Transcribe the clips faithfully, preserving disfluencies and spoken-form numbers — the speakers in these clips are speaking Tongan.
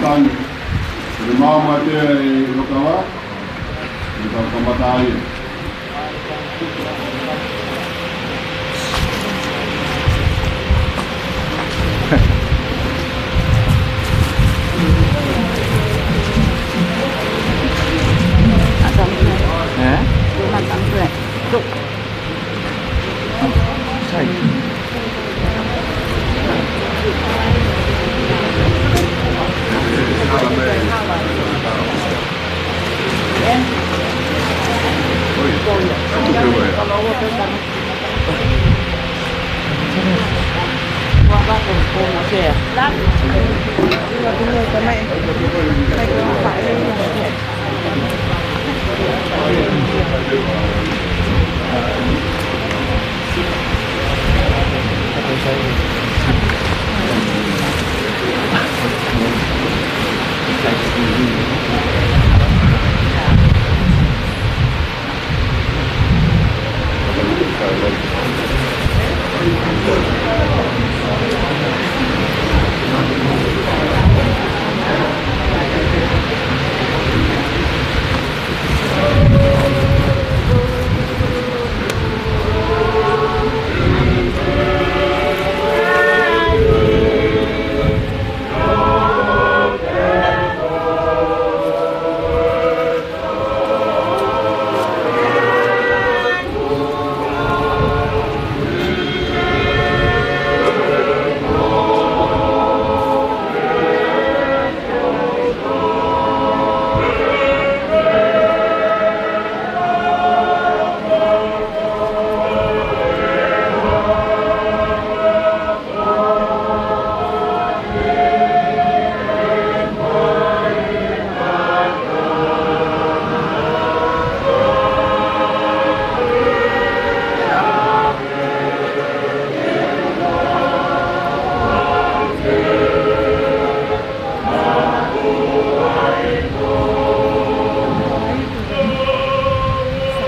Tani, ʻe maama te e lokava, ʻe kau kamata ai.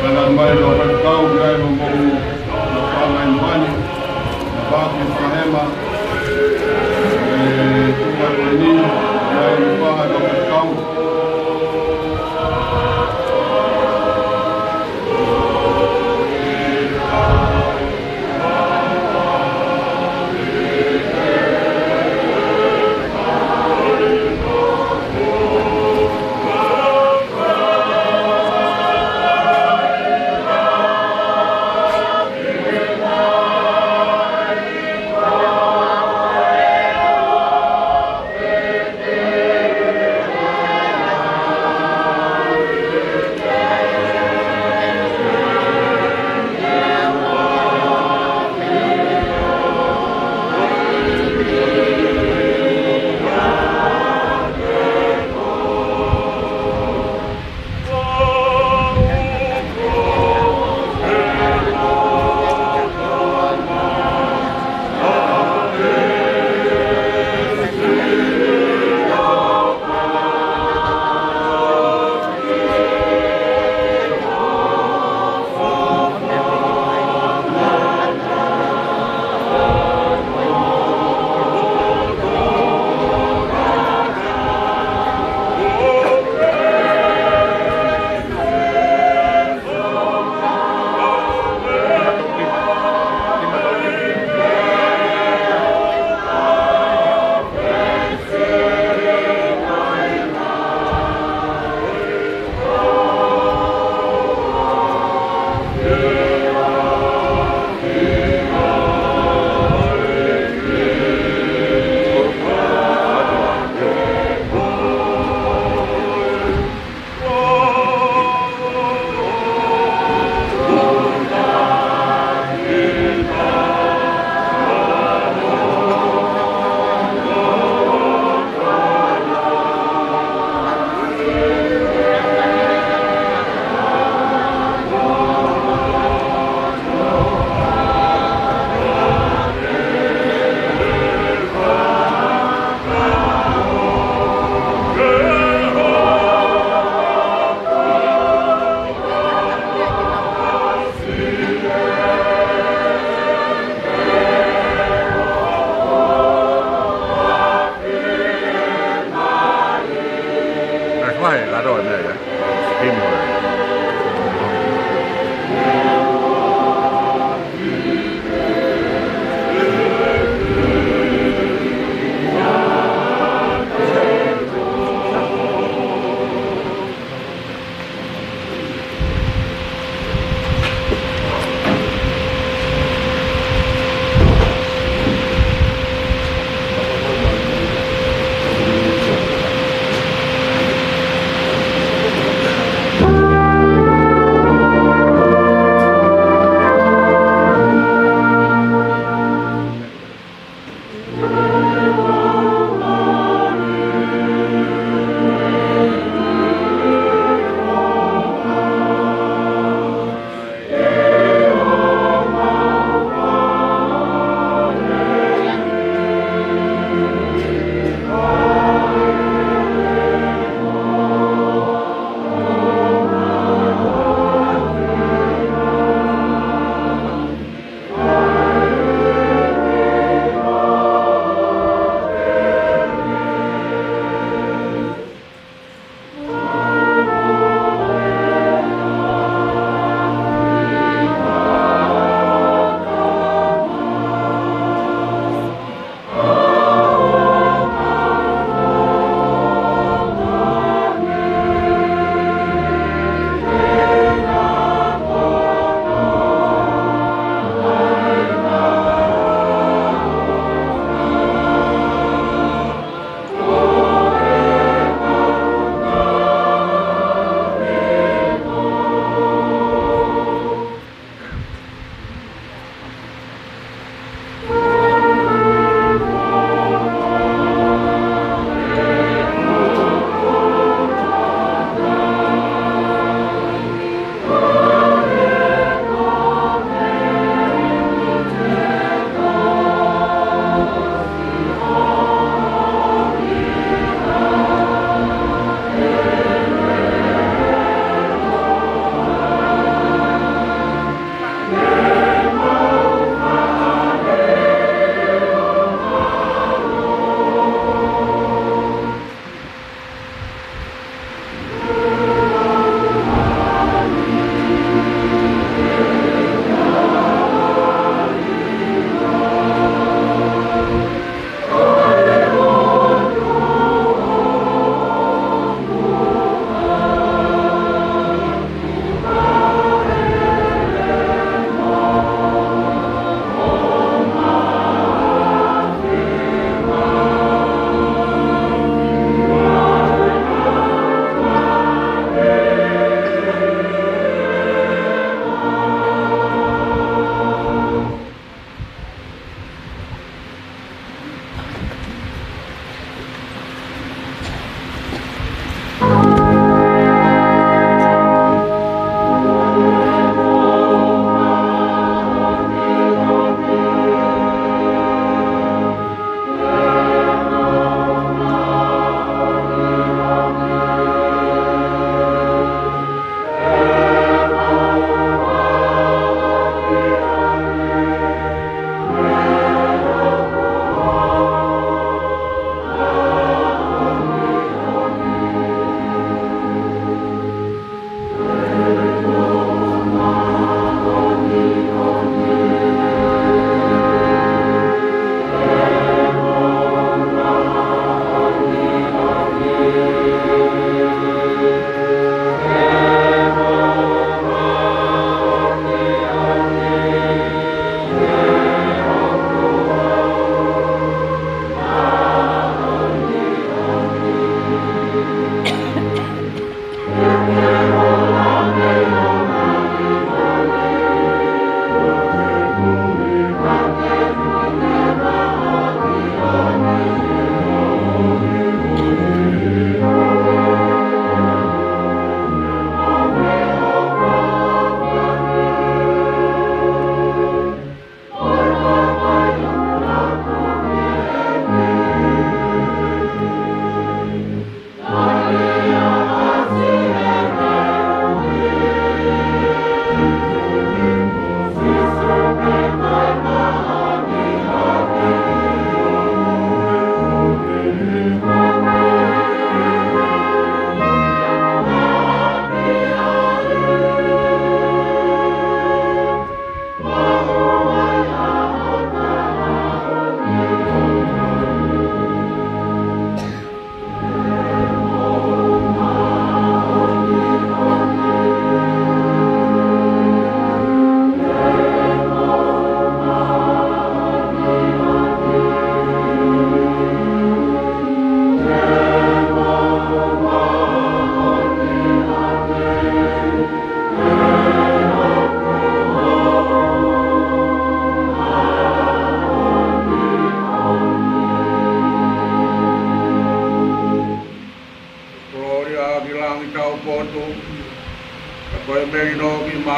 Pena mai lo ka kau ki ai mo mo na pa mai mani, na pa ki ka hema, e tu ma ko ni, na i pa lo ka kau.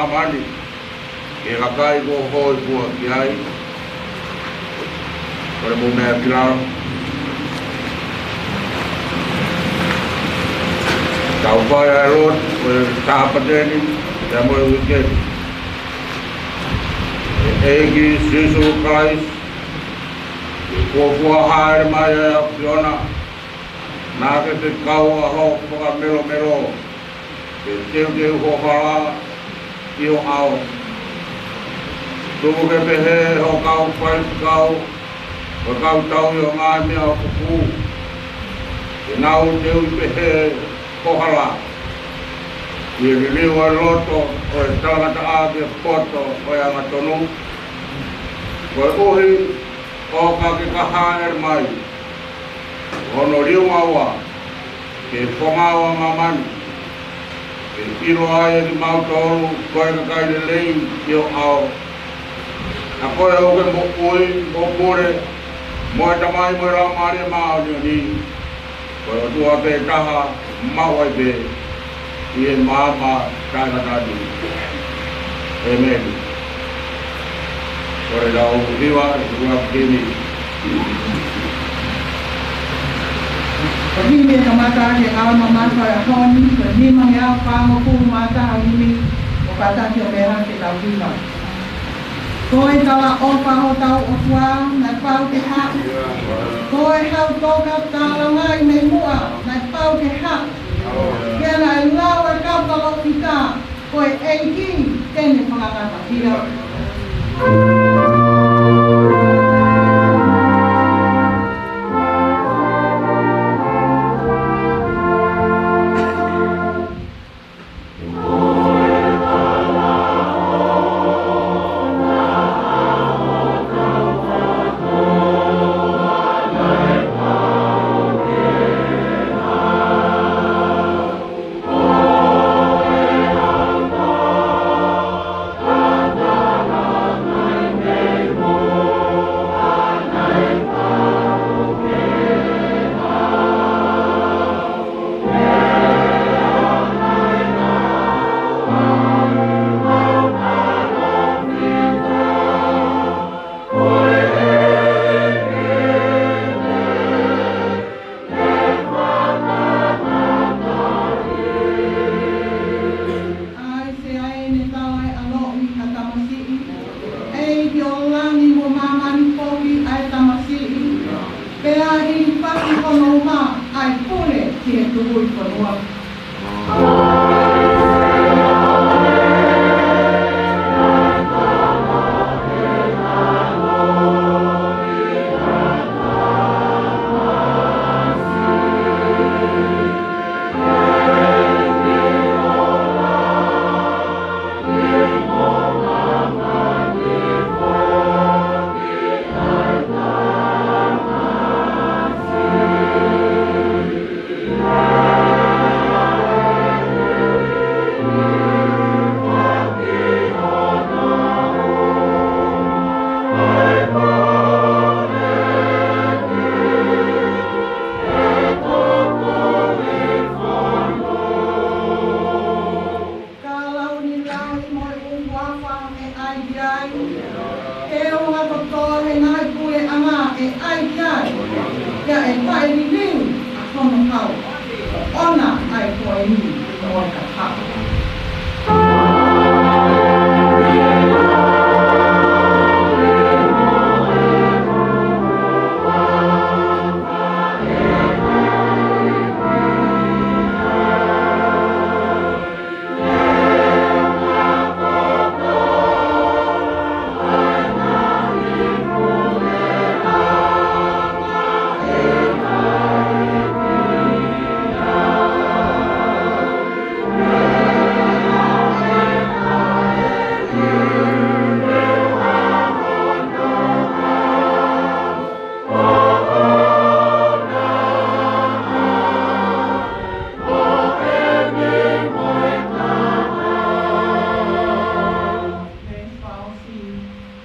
māmani, ki he kakai kuo hōifua ki ai. Kole mou meʻa ki lalo. Tau fai ʻa e lotu ʻo e Sāpate ni, pea mo e uike ni. ʻE ʻEiki Sīsū Kalaisi, ʻi he fuofua hāʻele mai ʻa e ʻAfiona, naʻa ke fekau ʻa hoʻo fakamelomelo ke teuteu ho hala ʻi ho ʻao. Tuku ke pehē ʻe ho kau faifekau, ʻo kau tauhi ʻo e ngaahi meʻa ʻoku pū, ke nau teuʻi pehē ho hala, ʻi he liliu ʻo e loto ʻo e talangataʻa ki he poto ʻo e angatonu. Koeʻuhi ʻo ka ke ka hāʻele mai, hono liunga ua, ki he fonga ʻo māmani, ke ʻilo ai ʻe kimautolu ko e kakai lelei ʻi ho ʻao. Naʻa ko e ʻoku ke moʻui mo pule, mo e Tamai mo e Laumālie Māʻoniʻoni, ko e ʻOtua pē taha, maʻu ai pē, ʻi he maama taʻengata ni. ʻĒmeni. Kole lau hiva, ʻi he ua kini. Ko e himi ʻe kamata ʻaki e ngaahi mamafa ʻo e ʻaho ni, ko e nimangeau fāngofulu mā taha himi, ʻo kātaki ʻo meʻa hake ʻetau hiva. Ko e talaʻofa hotau ʻOtua, naʻe pau ke haʻu. Ko e hau toka talangaʻi mei muʻa, naʻe pau ke haʻu. Pea naʻe lau ʻe he kau palōfita, ko e ʻEiki te ne fakangata ia. ʻAi se ai ne tau ai ʻa e loʻi ʻa e tamasiʻi. ʻEiki ʻo langi mo māmani foki ʻa e tamasiʻi. Pea hilifaki hono uma ʻa e pule ki he tuʻi fonua. Ka launi lahi mo e ʻuhuafa ʻe ʻai ki ai. Ke unga kotoa he ngaahi puleʻanga ʻe ʻai ki ai. Pea ʻe taʻeliliu ʻa hono hau. ʻOna ʻai ko eni mo e kahaʻu.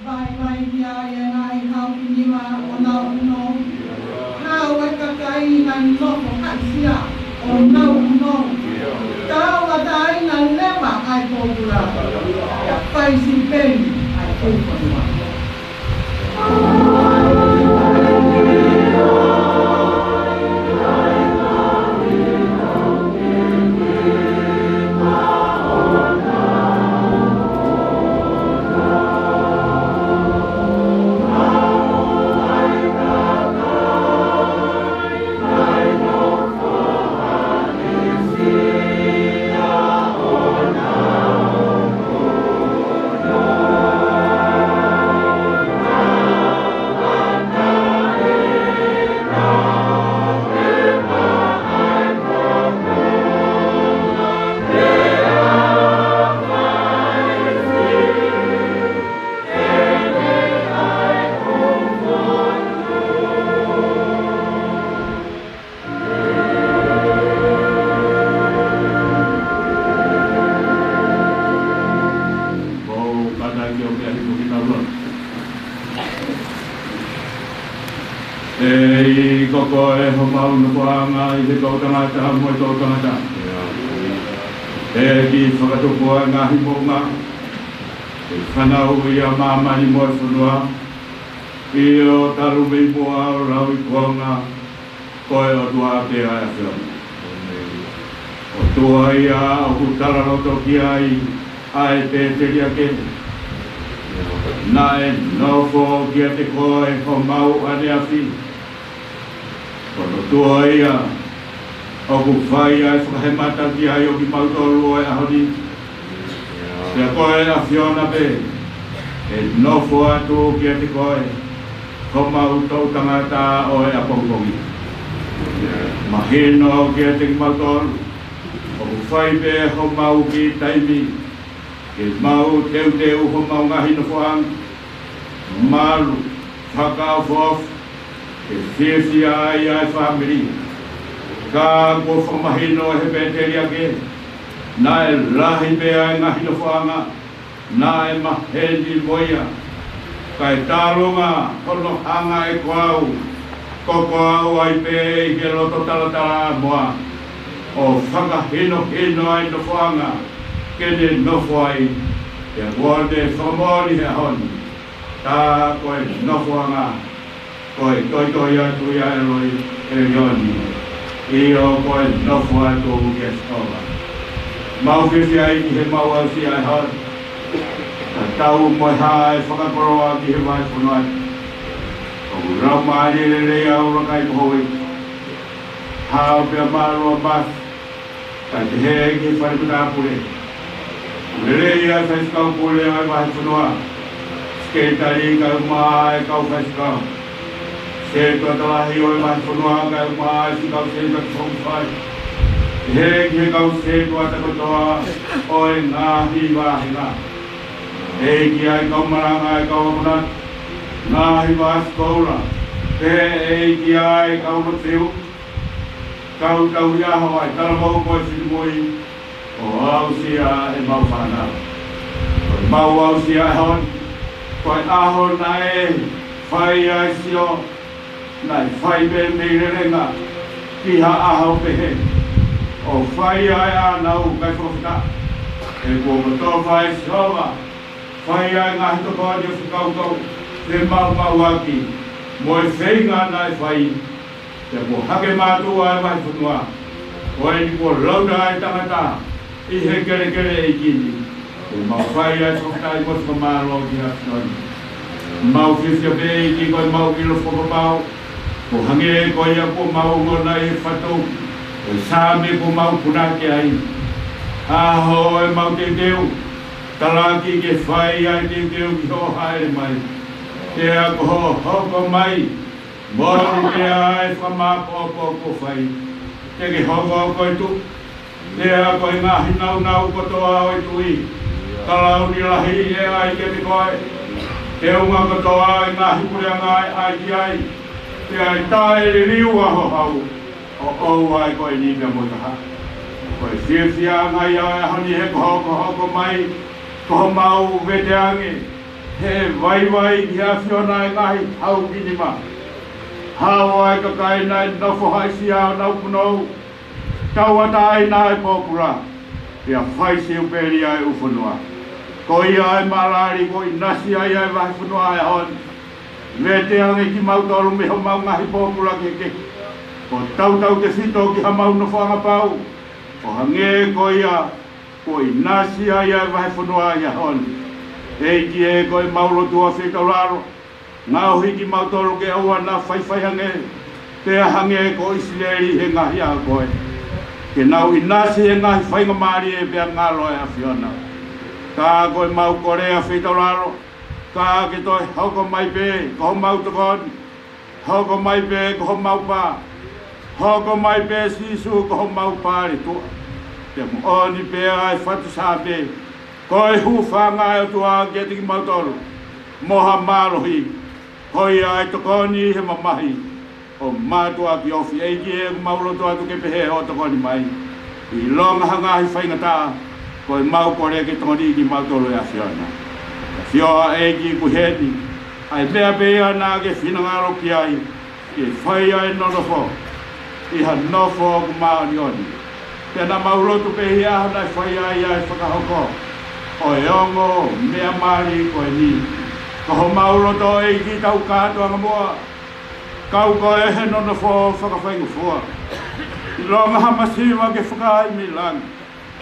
Vaivai ki ai ʻa e ngaahi hau ki nima ʻo nau ʻunou. Hau e kakai naʻe nofo haʻisia ʻo nau ʻunou. Tauʻatāina leva ʻa e pōpula. Mou kātaki ʻo meʻa hifo kinautolu. ʻEiki, ko koe homau nofoʻanga ʻi he toʻutangata mo e toʻutangata. ʻEiki, fakatupu ʻa e ngaahi moʻunga, ʻi he fānau ʻi he māmani mo e fonua. ʻIo, talu mei muʻa ʻo lauikuonga, ko koe ʻOtua pē ʻa e ʻAfiona. ʻOtua ia ʻoku talaloto ki ai ʻa e pēteliake. Naʻe nofo kiate koe homau ʻaneafi. Ko e ʻOtua ia ʻoku fai ʻa e fakahemata ki ai ʻo kimautolu ʻo e ʻaho ni. Pea ko e ʻAfiona pē ʻe nofo atu kiate koe, ko homau toʻutangata ʻo e ʻapongipongi. Mahino kiate kimautolu ʻoku fai pē homau kiʻi taimi ke mau teuteu homau ngaahi nofoʻanga, malu, fakaʻofoʻofa, ke fiefia ai ʻa e fāmili. Ka kuo fakamahino ʻe he pēteliake, naʻe lahi pē ʻa e ngaahi nofoʻanga naʻe maheni mo ia. Kae tālunga hono hanga ʻe ko au, ko au ai pē ʻi he loto talatalaʻamoa, ʻo fakahinohino ʻa e nofoʻanga ke ne nofo ai. Pea kuo ne fakamoʻoni he ʻaho ni, tā ko e nofoʻanga, ko e toitoi atu ia ʻa e ʻElo-, ʻElioni. ʻIo, ko e nofo atu ia ʻa Sihova. Mau fiefia ai ki he mau aʻusia ʻa e ʻaho ni. Ka tau mo e hā ʻa e fakakoloa ki he vahefonua ni. ʻOku lau mai lelei ʻa e ʻuluaki ko hoʻi. Hao pea mālō ʻa Masi, kae pehē ki he fale matāpule. Lelei ʻa e faifekau pule ʻo e vahefonua, sekelitali kae ʻumaʻā e kau faifekau, sētuata lahi ʻo e vahefonua kae ʻumaʻā e siʻi kau sētuata fakafai. Pehē ki he kau sētuata kotoa ʻo e ngaahi vāhenga. ʻEiki ʻa e kau malanga, ʻa e kau akonaki, ngaahi vāsikoula, pehē ʻEiki ʻa e kau lotu fiu, kau tauhi ʻaho, ʻa e talavou mo e finemui, ʻo aʻusia ʻemau fānau. Ko ʻemau aʻusia ʻa e ʻaho ni, ko e ʻaho naʻe fai ai ʻa e sio, naʻe fai pē mei lelenga ki ha ʻaho pehē, ʻo fai ai ʻa e ʻānau kae fakafetaʻi. He kuo kotofa ʻe Sihova, fai ai ʻa e ngaahi tokoni ʻo fakakaukau, feʻofoʻofani mo e feinga naʻe fai. Pea kuo hake mātuʻa ʻa e vahefonua, ko eni kuo lauta ʻa e tangata ʻi he kelekele ʻeiki ni. Ke mau fai ʻa e fakafetaʻi mo e fakamālō ki he ʻAfiona. Mau fiefia pē ʻEiki ko ʻemau ʻilo fakapapau, ʻo hangē ko ia kuo mau ongona ʻi he fatu, ʻo e Saame kuo mau punake ai. ʻAho ʻo ʻemau teuteu, talaki ke fai ʻa e teuteu ki hoʻo hāʻele mai. Pea ko hoʻo hoko mai, moʻoni pē ʻa e fakamāʻopoʻopo kuo fai. Te ke hoko ko e tuʻi, pea ko e ngaahi nāunau kotoa ʻo e tuʻi, ka launi lahi ʻe ʻai kiate koe. Teunga kotoa ʻo e ngaahi puleʻanga ʻe ʻai ki ai, pea ʻe taʻeliliu ʻa ho hau, ʻo ʻoua ʻe ko eni pea mo e taha. Ko e fiefiaʻanga ia ʻo e ʻaho ni he ko hoʻo hoko mai, ko homau veteange, he vaivai ki he ʻAfiona ʻa e ngaahi hau ki nima. Hao ʻa e kakai naʻe nofo haʻisia ʻo nau punou, tauʻatāina ʻa e pōpula, pea fai siupeli ʻa e ʻū fonua. Ko ia ʻa e malali kuo ʻinasi ai ʻa e vahefonua ʻo e ʻaho ni. Vete ange kimautolu mei homau ngaahi pōpula kehekehe, ʻo tautautefito ki hamau nofoʻanga pau, ʻo hangē ko ia kuo ʻinasi ai ʻa e vahefonua ʻo e ʻaho ni. ʻEiki ē, ko ʻemau lotu ʻa feitaulalo, ngaohi kimautolu ke ʻoua naʻa faifai ange, pea hangē ko ʻIsileli he ngaahi ʻaho ko ē, ke nau ʻinasi he ngaahi faingamālie pea ngalo ʻa e ʻAfiona. Ka ko ʻemau kole ʻa feitaulalo, ka ke toe hoko mai pē ko homau tokoni, hoko mai pē ko homau pā, hoko mai pē Sīsū ko homau paletuʻa. Pea moʻoni pē ʻa e fatu Sāme, ko e hūfanga ʻa e ʻOtua kiate kimautolu mo ha mālohi, ko ia ʻa e tokoni he mamahi ʻo mātuʻaki ofi. ʻEiki ē, ʻoku mau lotu atu ke pehē hoʻo tokoni mai. ʻIlonga ha ngaahi faingataʻa, ko ʻemau kole ke tokoniʻi kimautolu ʻe he ʻAfiona. ʻAfio ʻEiki, ʻoku ʻi heni ʻa e meʻa pē ia naʻa ke finangalo ki ai, ke fai ai e nonofo ʻi ha nofo ʻoku māʻoniʻoni. Pea naʻa mau lotu pē ʻi he ʻaho naʻe fai ai ʻa e fakahoko ʻo e ongo meʻa mali ko eni. Ko homau loto ʻEiki, tau kātoa ange muʻa, kau koe he nonofo fakafaingofua. ʻIlonga ha masiva ke fakahā mei langi.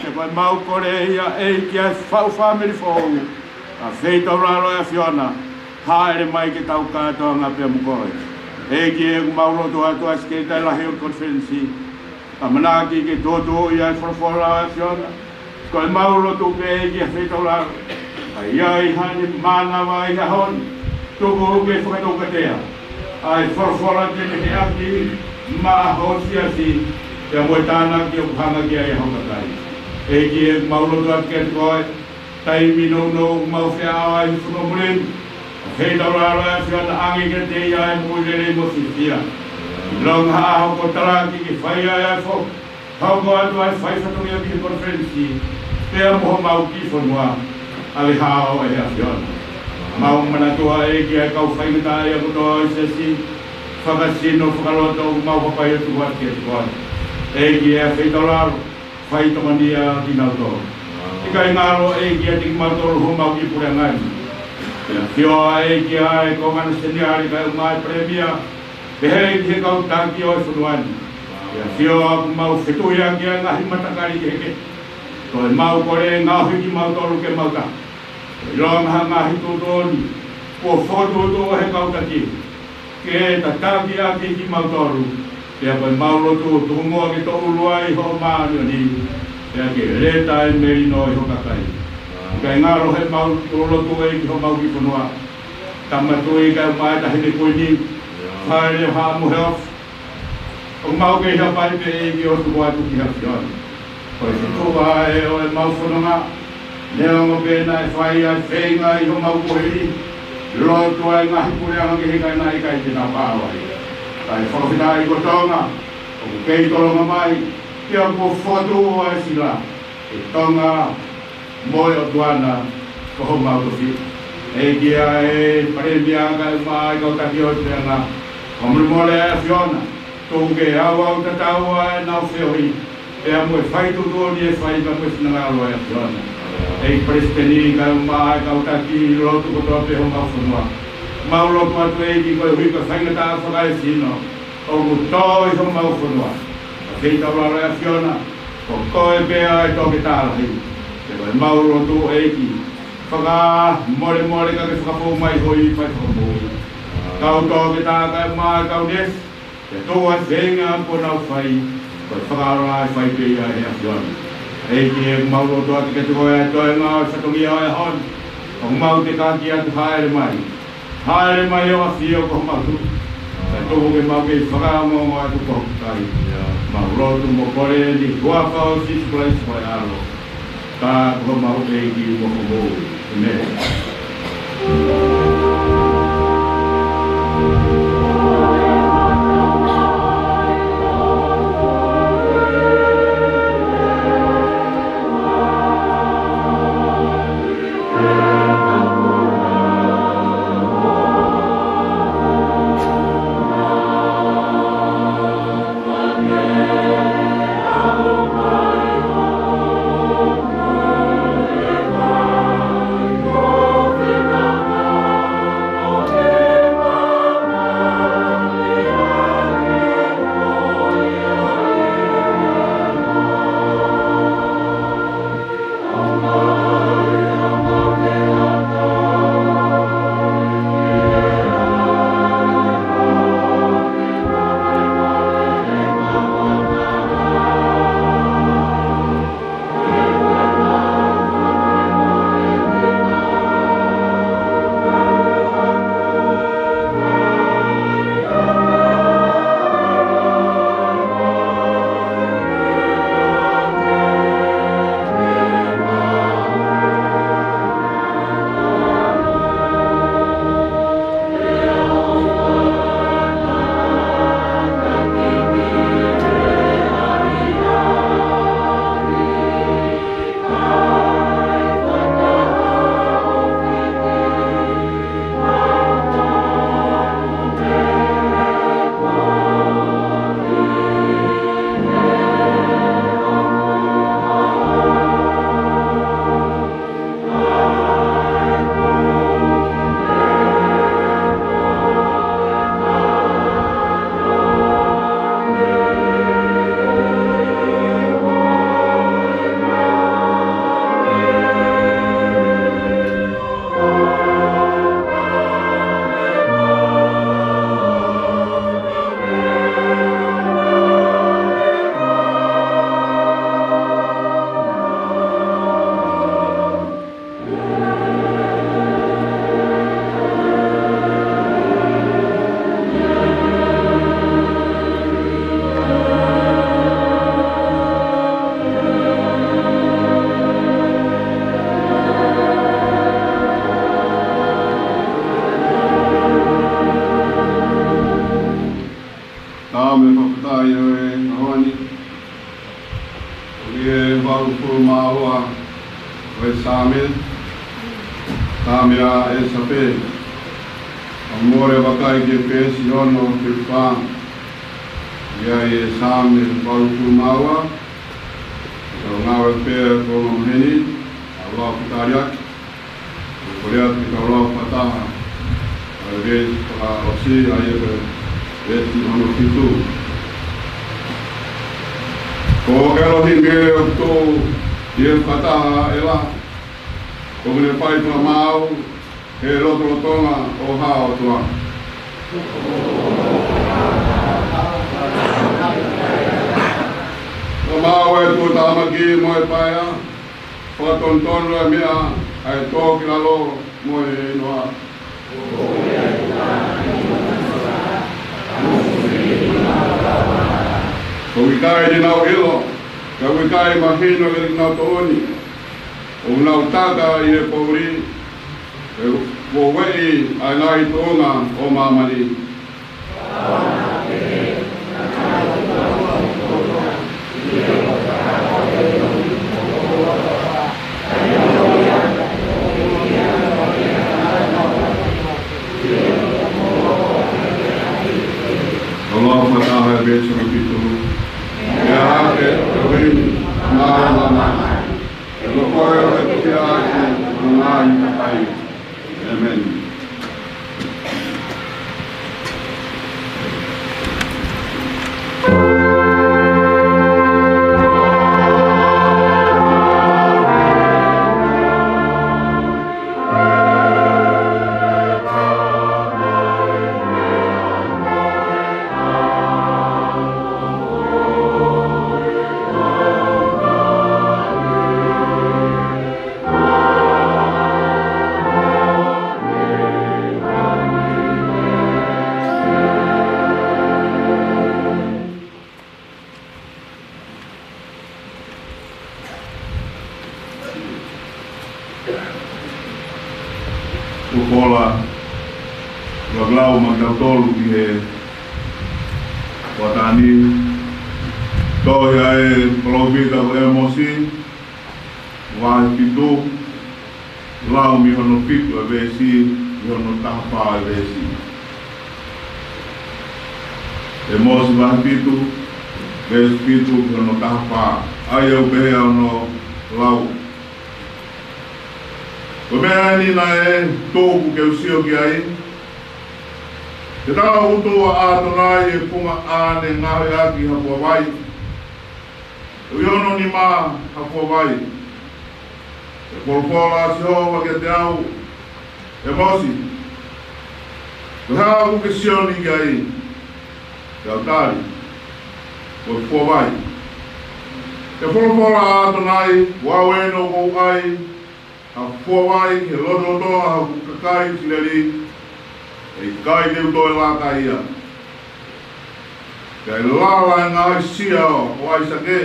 Pea ko ʻemau kole ia ʻEiki, ʻa e faʻu fāmili foʻou ʻa feitaulalo ʻo e ʻAfiona, hāʻele mai ke tau kātoanga pea mo koe. ʻEiki ē, ʻoku mau lotu atu ʻa e Sekelitali Lahi ʻo e Konifelenisi, ʻamanaki ke tuʻutuʻuni ʻa e folofola ʻa e ʻAfiona. Ko ʻemau lotu pē ʻEiki ʻa feitaulalo, ʻa ia ʻi haʻane mānava ʻi he ʻaho ni, tuku ke fakataukatea ʻa e folofola te ne feʻaki maʻa ho siasi, pea mo e tānaki ʻoku hanga ki ai ʻa ho kakai. ʻEiki ē, ʻoku mau lotu atu kiate koe, taimi nounou ʻoku mau feʻao ai he fonua muli ni, ʻa feitaulalo ʻa e ʻAfiona, ʻoange kiate ia ʻa e moʻui lelei mo fiefia. ʻIlonga ha ʻaho kuo talaki ke fai ai ʻa e fo- hoko atu ʻa e fai fatongia ki he konifelenisi, pea mo homau kiʻi fonua, ʻa e hao ʻa e ʻAfiona. Mau manatua ʻEiki ʻa e kau faingataʻaʻia kotoa ʻo e siasi, fakasino, fakaloto, ʻoku mau hapai atu ʻo tuku atu kiate koe. ʻEiki ē ʻa feitaulalo, fai tokoni ʻa kinautolu. ʻIkai ngalo ʻEiki ʻiate kimautolu homau kiʻi puleʻanga ni. Pea ʻafio ʻEiki ʻa e Kōmesina Seniale kae ʻumaʻā e Palēmia, pehē ki he kau taki ʻo e fonua ni. Pea ʻafio ʻoku mau fetuiaki ʻa e ngaahi matakali kehekehe. Ko ʻemau kole ngaohi kimautolu ke mau taha. ʻIlonga ha ngaahi tuʻutuʻuni kuo fokotuʻutuʻu ʻe he kau taki ke tataki ʻaki kimautolu. Pea ko ʻemau lotu, tuku muʻa ke toʻulu ai hoʻo māʻoniʻoni, pea ke leta ʻa e melino ʻi ho kakai. ʻIkai ngalo heʻemau lotu ʻEiki homau kiʻi fonua, Tama Tuʻi kae ʻumaʻā e Taʻahine Kuini, Fale ʻo Haʻa Moheofo. ʻOku mau kei hapai pē ʻEiki ʻo tuku atu ki he ʻAfiona. Ko e fetuʻu ē ʻo ʻemau fononga, neongo pē naʻe fai ʻa e feinga ʻi homau kuohili, lotu ʻa e ngaahi puleʻanga kehe, ka naʻe ʻikai te nau paʻau ai. Kae fakafetaʻi ko Tonga ʻoku kei tolonga mai, pea kuo fokotuʻu ʻa e sila ʻe Tonga mo e ʻOtua na ko homau tofiʻa. ʻEiki ē ʻa e Palēmia kae ʻumaʻā e kau taki ʻo e puleʻanga, fakamolemole ʻa e ʻAfiona, tuku ke auau tatau ʻa ʻenau feohi, pea mo e fai tuʻutuʻuni ʻe fai pea mo e finangalo ʻa e ʻAfiona. ʻEiki Palesiteni kae ʻumaʻā e kau taki lotu kotoa pē homau fonua, mau lotu atu ʻEiki koeʻuhi ko e faingataʻa fakaesino ʻoku tō ʻi homau fonua. ʻA feitaulalo ʻa e ʻAfiona, ko koe pē ʻa e toketā lahi. Pea ko ʻemau lotu ʻEiki, fakamolemole ka ke fakafou mai ho ivi fai fakamoʻui. Kau toketā kae ʻumaʻā e kau neesi, pea tuku ʻa e feinga kuo nau fai, ko e fakaola ʻe fai pē ia ʻe he ʻAfiona. ʻEiki ē, ʻoku mau lotu atu kiate koe ʻa e toenga ʻo e fatongia ʻo e ʻaho ni, ʻoku mau tekaki atu, hāʻele mai. Hāʻele mai ʻo ʻafio ko homau Tuʻi. Kae tuku ke mau kei fakaongoongo atu ki ho kakai. Mau lotu mo kole ʻi he huafa ʻo Sīsū Kalaisi ko e ʻAlo, ka ko homau ʻEiki mo Fakamoʻui. ʻĒmeni. Saame, Saame ʻa ʻĒsafe. ʻOku mole vakai ki he veesi hono fā. ʻI ai e Saame valungofulu mā ua. Tau ngāue pē ʻi he pongipongi ni, ʻa e lau fakataha. Ko ia te tau lau fakataha ʻa e veesi fakaʻosi, ʻa ia ko e veesi hono fitu. Ko ʻElohimi ʻoku tuʻu ʻi he fakataha ʻa ʻEla, ʻoku ne fai fakamaau he lotolotonga ʻo ha ʻotua. Fakamaau ʻa e tuʻutāmaki mo e paea, fakatonutonu ʻa e meʻa ʻa e tō ki lalo mo e inoa. ʻOku ʻikai te nau ʻilo, ka ʻoku ʻikai mahino kiate kinautolu ni. ʻOku nau taka ʻi he poʻuli, ʻo ueʻi ʻa e ngaahi tuʻunga ʻo māmani. Tau lau fakataha e veesi hono fitu. Pea hake ʻa e ʻElohimi ʻo mālama, ʻi he koe ʻo e kukia ʻaki ʻo e ngaahi kakai. ʻĒmeni. Kuo pau ke u lau maʻa kitautolu ʻi he kuata ni, tohi ʻa e palōfita ko ʻĒmosi, vahe fitu, lau mei hono fitu ʻa e veesi, ki hono taha fā ʻa e veesi. ʻĒmosi vahe fitu, veesi fitu ki hono taha fā. ʻA ia ʻoku pehē hono lau. Ko e meʻa ni naʻe tuku ke u sio ki ai, ke tau utu ʻa ʻAtonai ʻi he funga ʻa ʻene ngaohi ʻaki ha fua vai, ʻo ʻi hono nima ha fua vai. Pea folofola ʻa Sihova kiate au, ʻĒmosi, ko e hā ʻoku ke sio ni ki ai? Pea u tali, ko e fua vai. Pea folofola ʻa ʻAtonai, ko au eni ʻoku ou ʻai ha fua vai ki he lotolotonga ʻo hoku kakai ʻIsileli, ʻe ʻikai te u toe laka ia. Pea ʻe lala ʻa e ngaahi sia ʻo ʻAisake,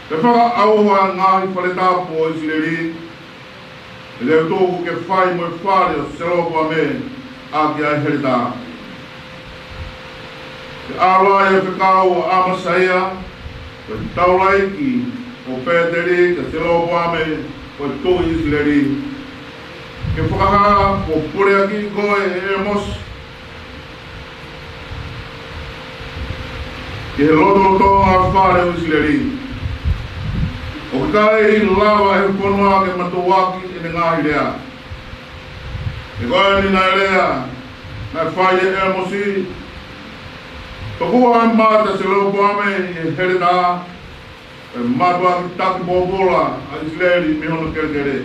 pea fakaʻauha ʻa e ngaahi fale tapu ʻo ʻIsileli, pea te u tuku ke fai mo e fale ʻo Selopoame ʻaki ʻa e heletā. Pea ʻalu ai ʻa e fekau ʻa ʻAmasaia ko e taulaʻeiki ʻo Pēteli kia Selopoame ko e tuʻi ʻIsileli, ke fakahā kuo puleʻi koe, ʻĒmosi, ki he lotolotonga ʻo e fale ʻo ʻIsileli. ʻOku ʻikai lava ʻe he fonua ke matuʻuaki ʻene ngaahi lea. He ko eni naʻe lea, naʻe fai ʻe ʻĒmosi: Tokua ʻa e mata ʻo Selopoame ʻi he heletā, ʻe mātuʻaki taki pōpula ʻa ʻIsileli mei hono kelekele.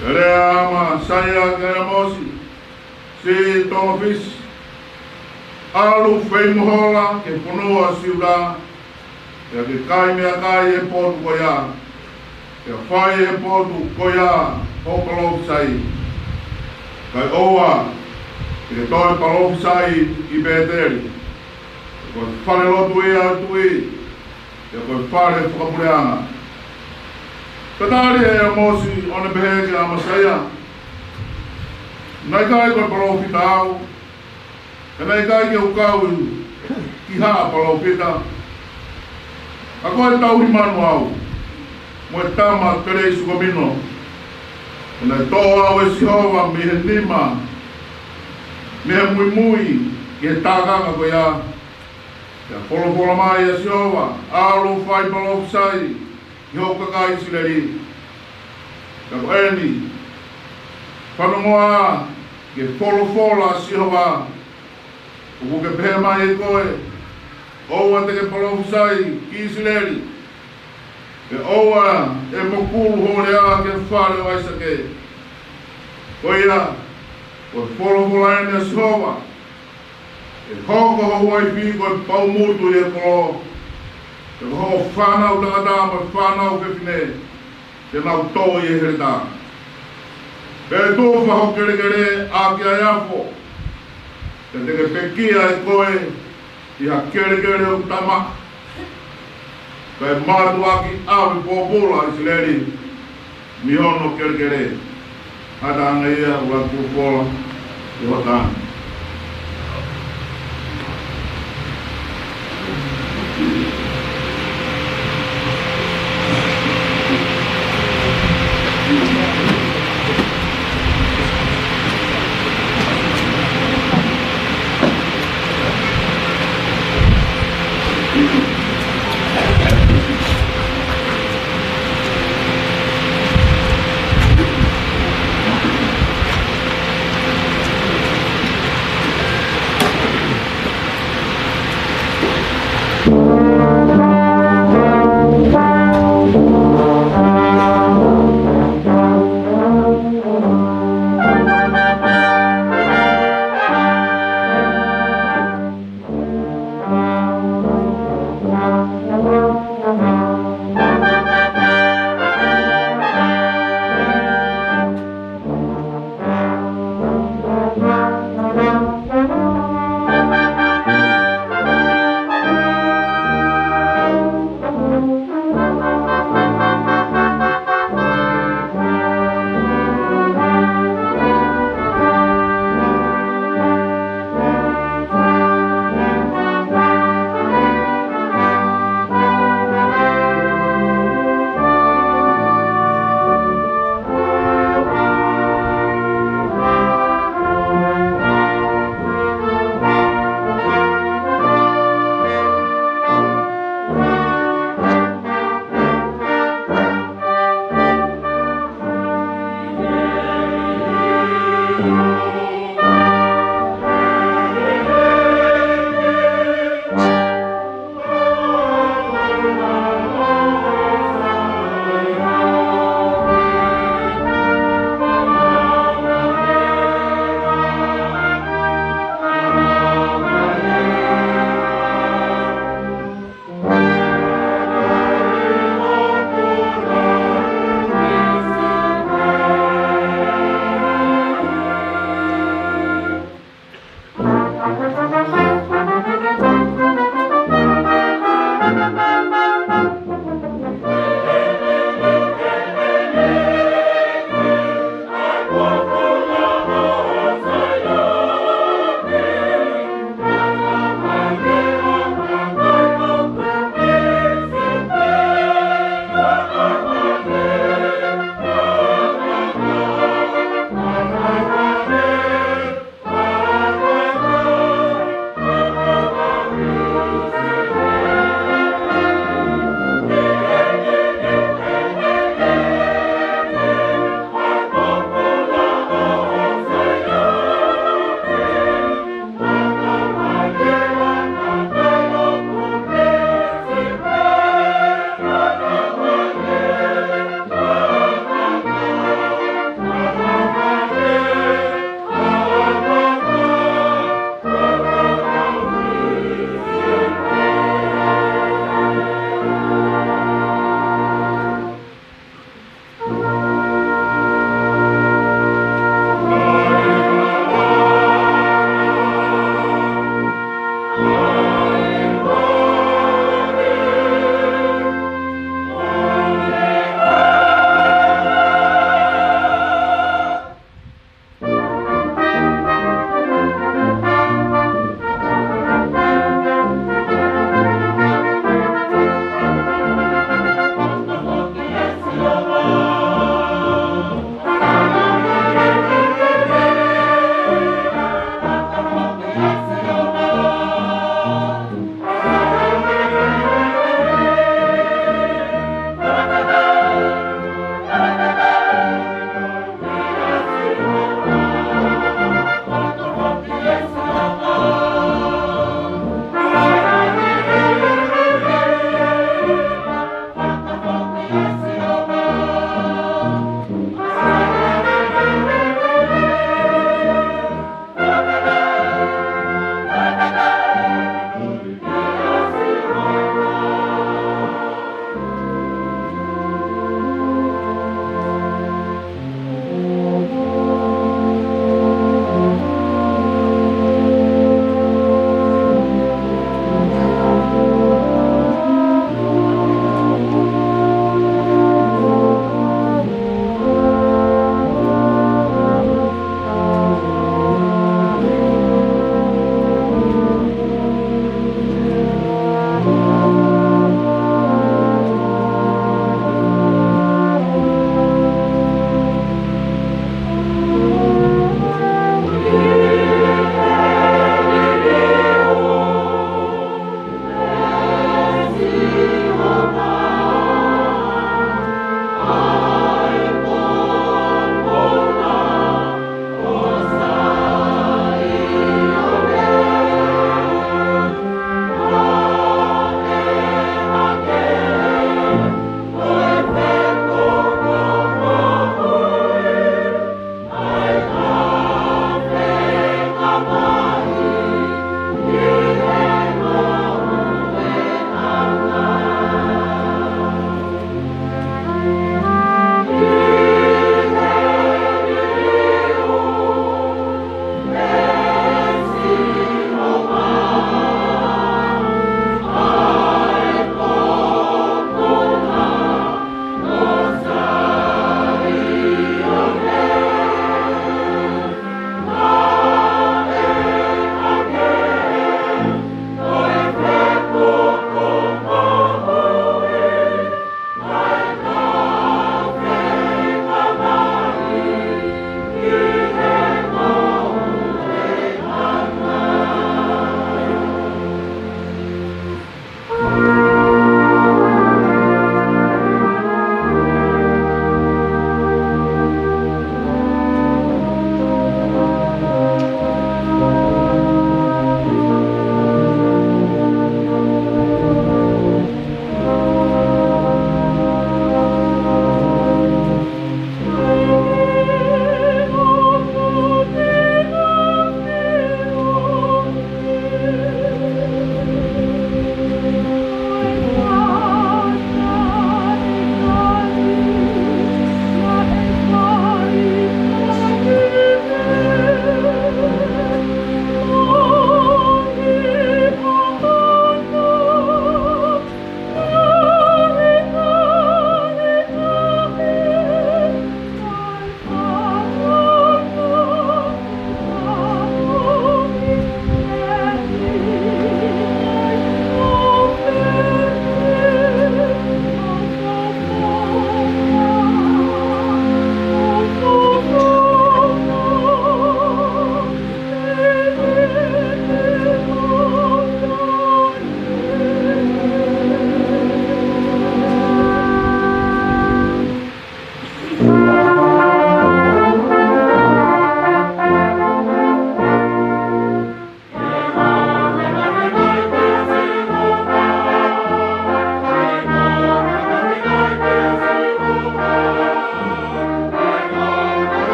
Pea lea ʻa ʻAmasaia kia ʻĒmosi, siʻi tongafisi, ʻalu fei mo hola ki he fonua ʻo Siuta, pea ke kai meʻakai ʻi he potu ko ia, pea fai ʻe he potu ko ia hoʻo palōfisai. Kae ʻoua te ke toe palōfisai ʻi Pēteli, he ko e fale lotu ia ʻo e tuʻi, pea ko e fale fakapuleʻanga. Pea tali ʻe ʻĒmosi ʻo ne pehē kia ʻAmasaia: Naʻe ʻikai ko e palōfita au, pea naʻe ʻikai ke u kau ki ha palōfita, ka ko e tauhi manu au. mo e tama Kelesi Ukamino. Pea naʻe toʻo au ʻe Sihova mei he nima, mei he muimui ki he tākanga ko ia. Pea folofola mai ʻa Sihova, ʻAlu ʻo fai palōfisai ki hoku kakai ʻIsileli. Pea ko eni, fanongoa ki he folofola ʻa Sihova, ʻoku ke pehē mai ʻe koe, ʻOua te ke palōfisai ki ʻIsileli, pea ʻoua ʻe mokulu hoʻo lea ki he fale ʻo ʻAisake. Ko ia, ko e folofola eni ʻa Sihova, ʻE hoko ho uaifi ko e paumutu ʻi he kolo, pea ko hoʻo fānau tangata mo e fānau fefine te nau tō ʻi he heletā. Pea ʻe tufa ho kelekele ʻaki ʻa e afo, pea te ke pekia ʻe koe ʻi ha kelekele ʻoku tamaʻa. Kae mātuʻaki ʻave pōpula ʻIsileli mei hono kelekele. Hata ange ia ua kufola ʻi ho taha.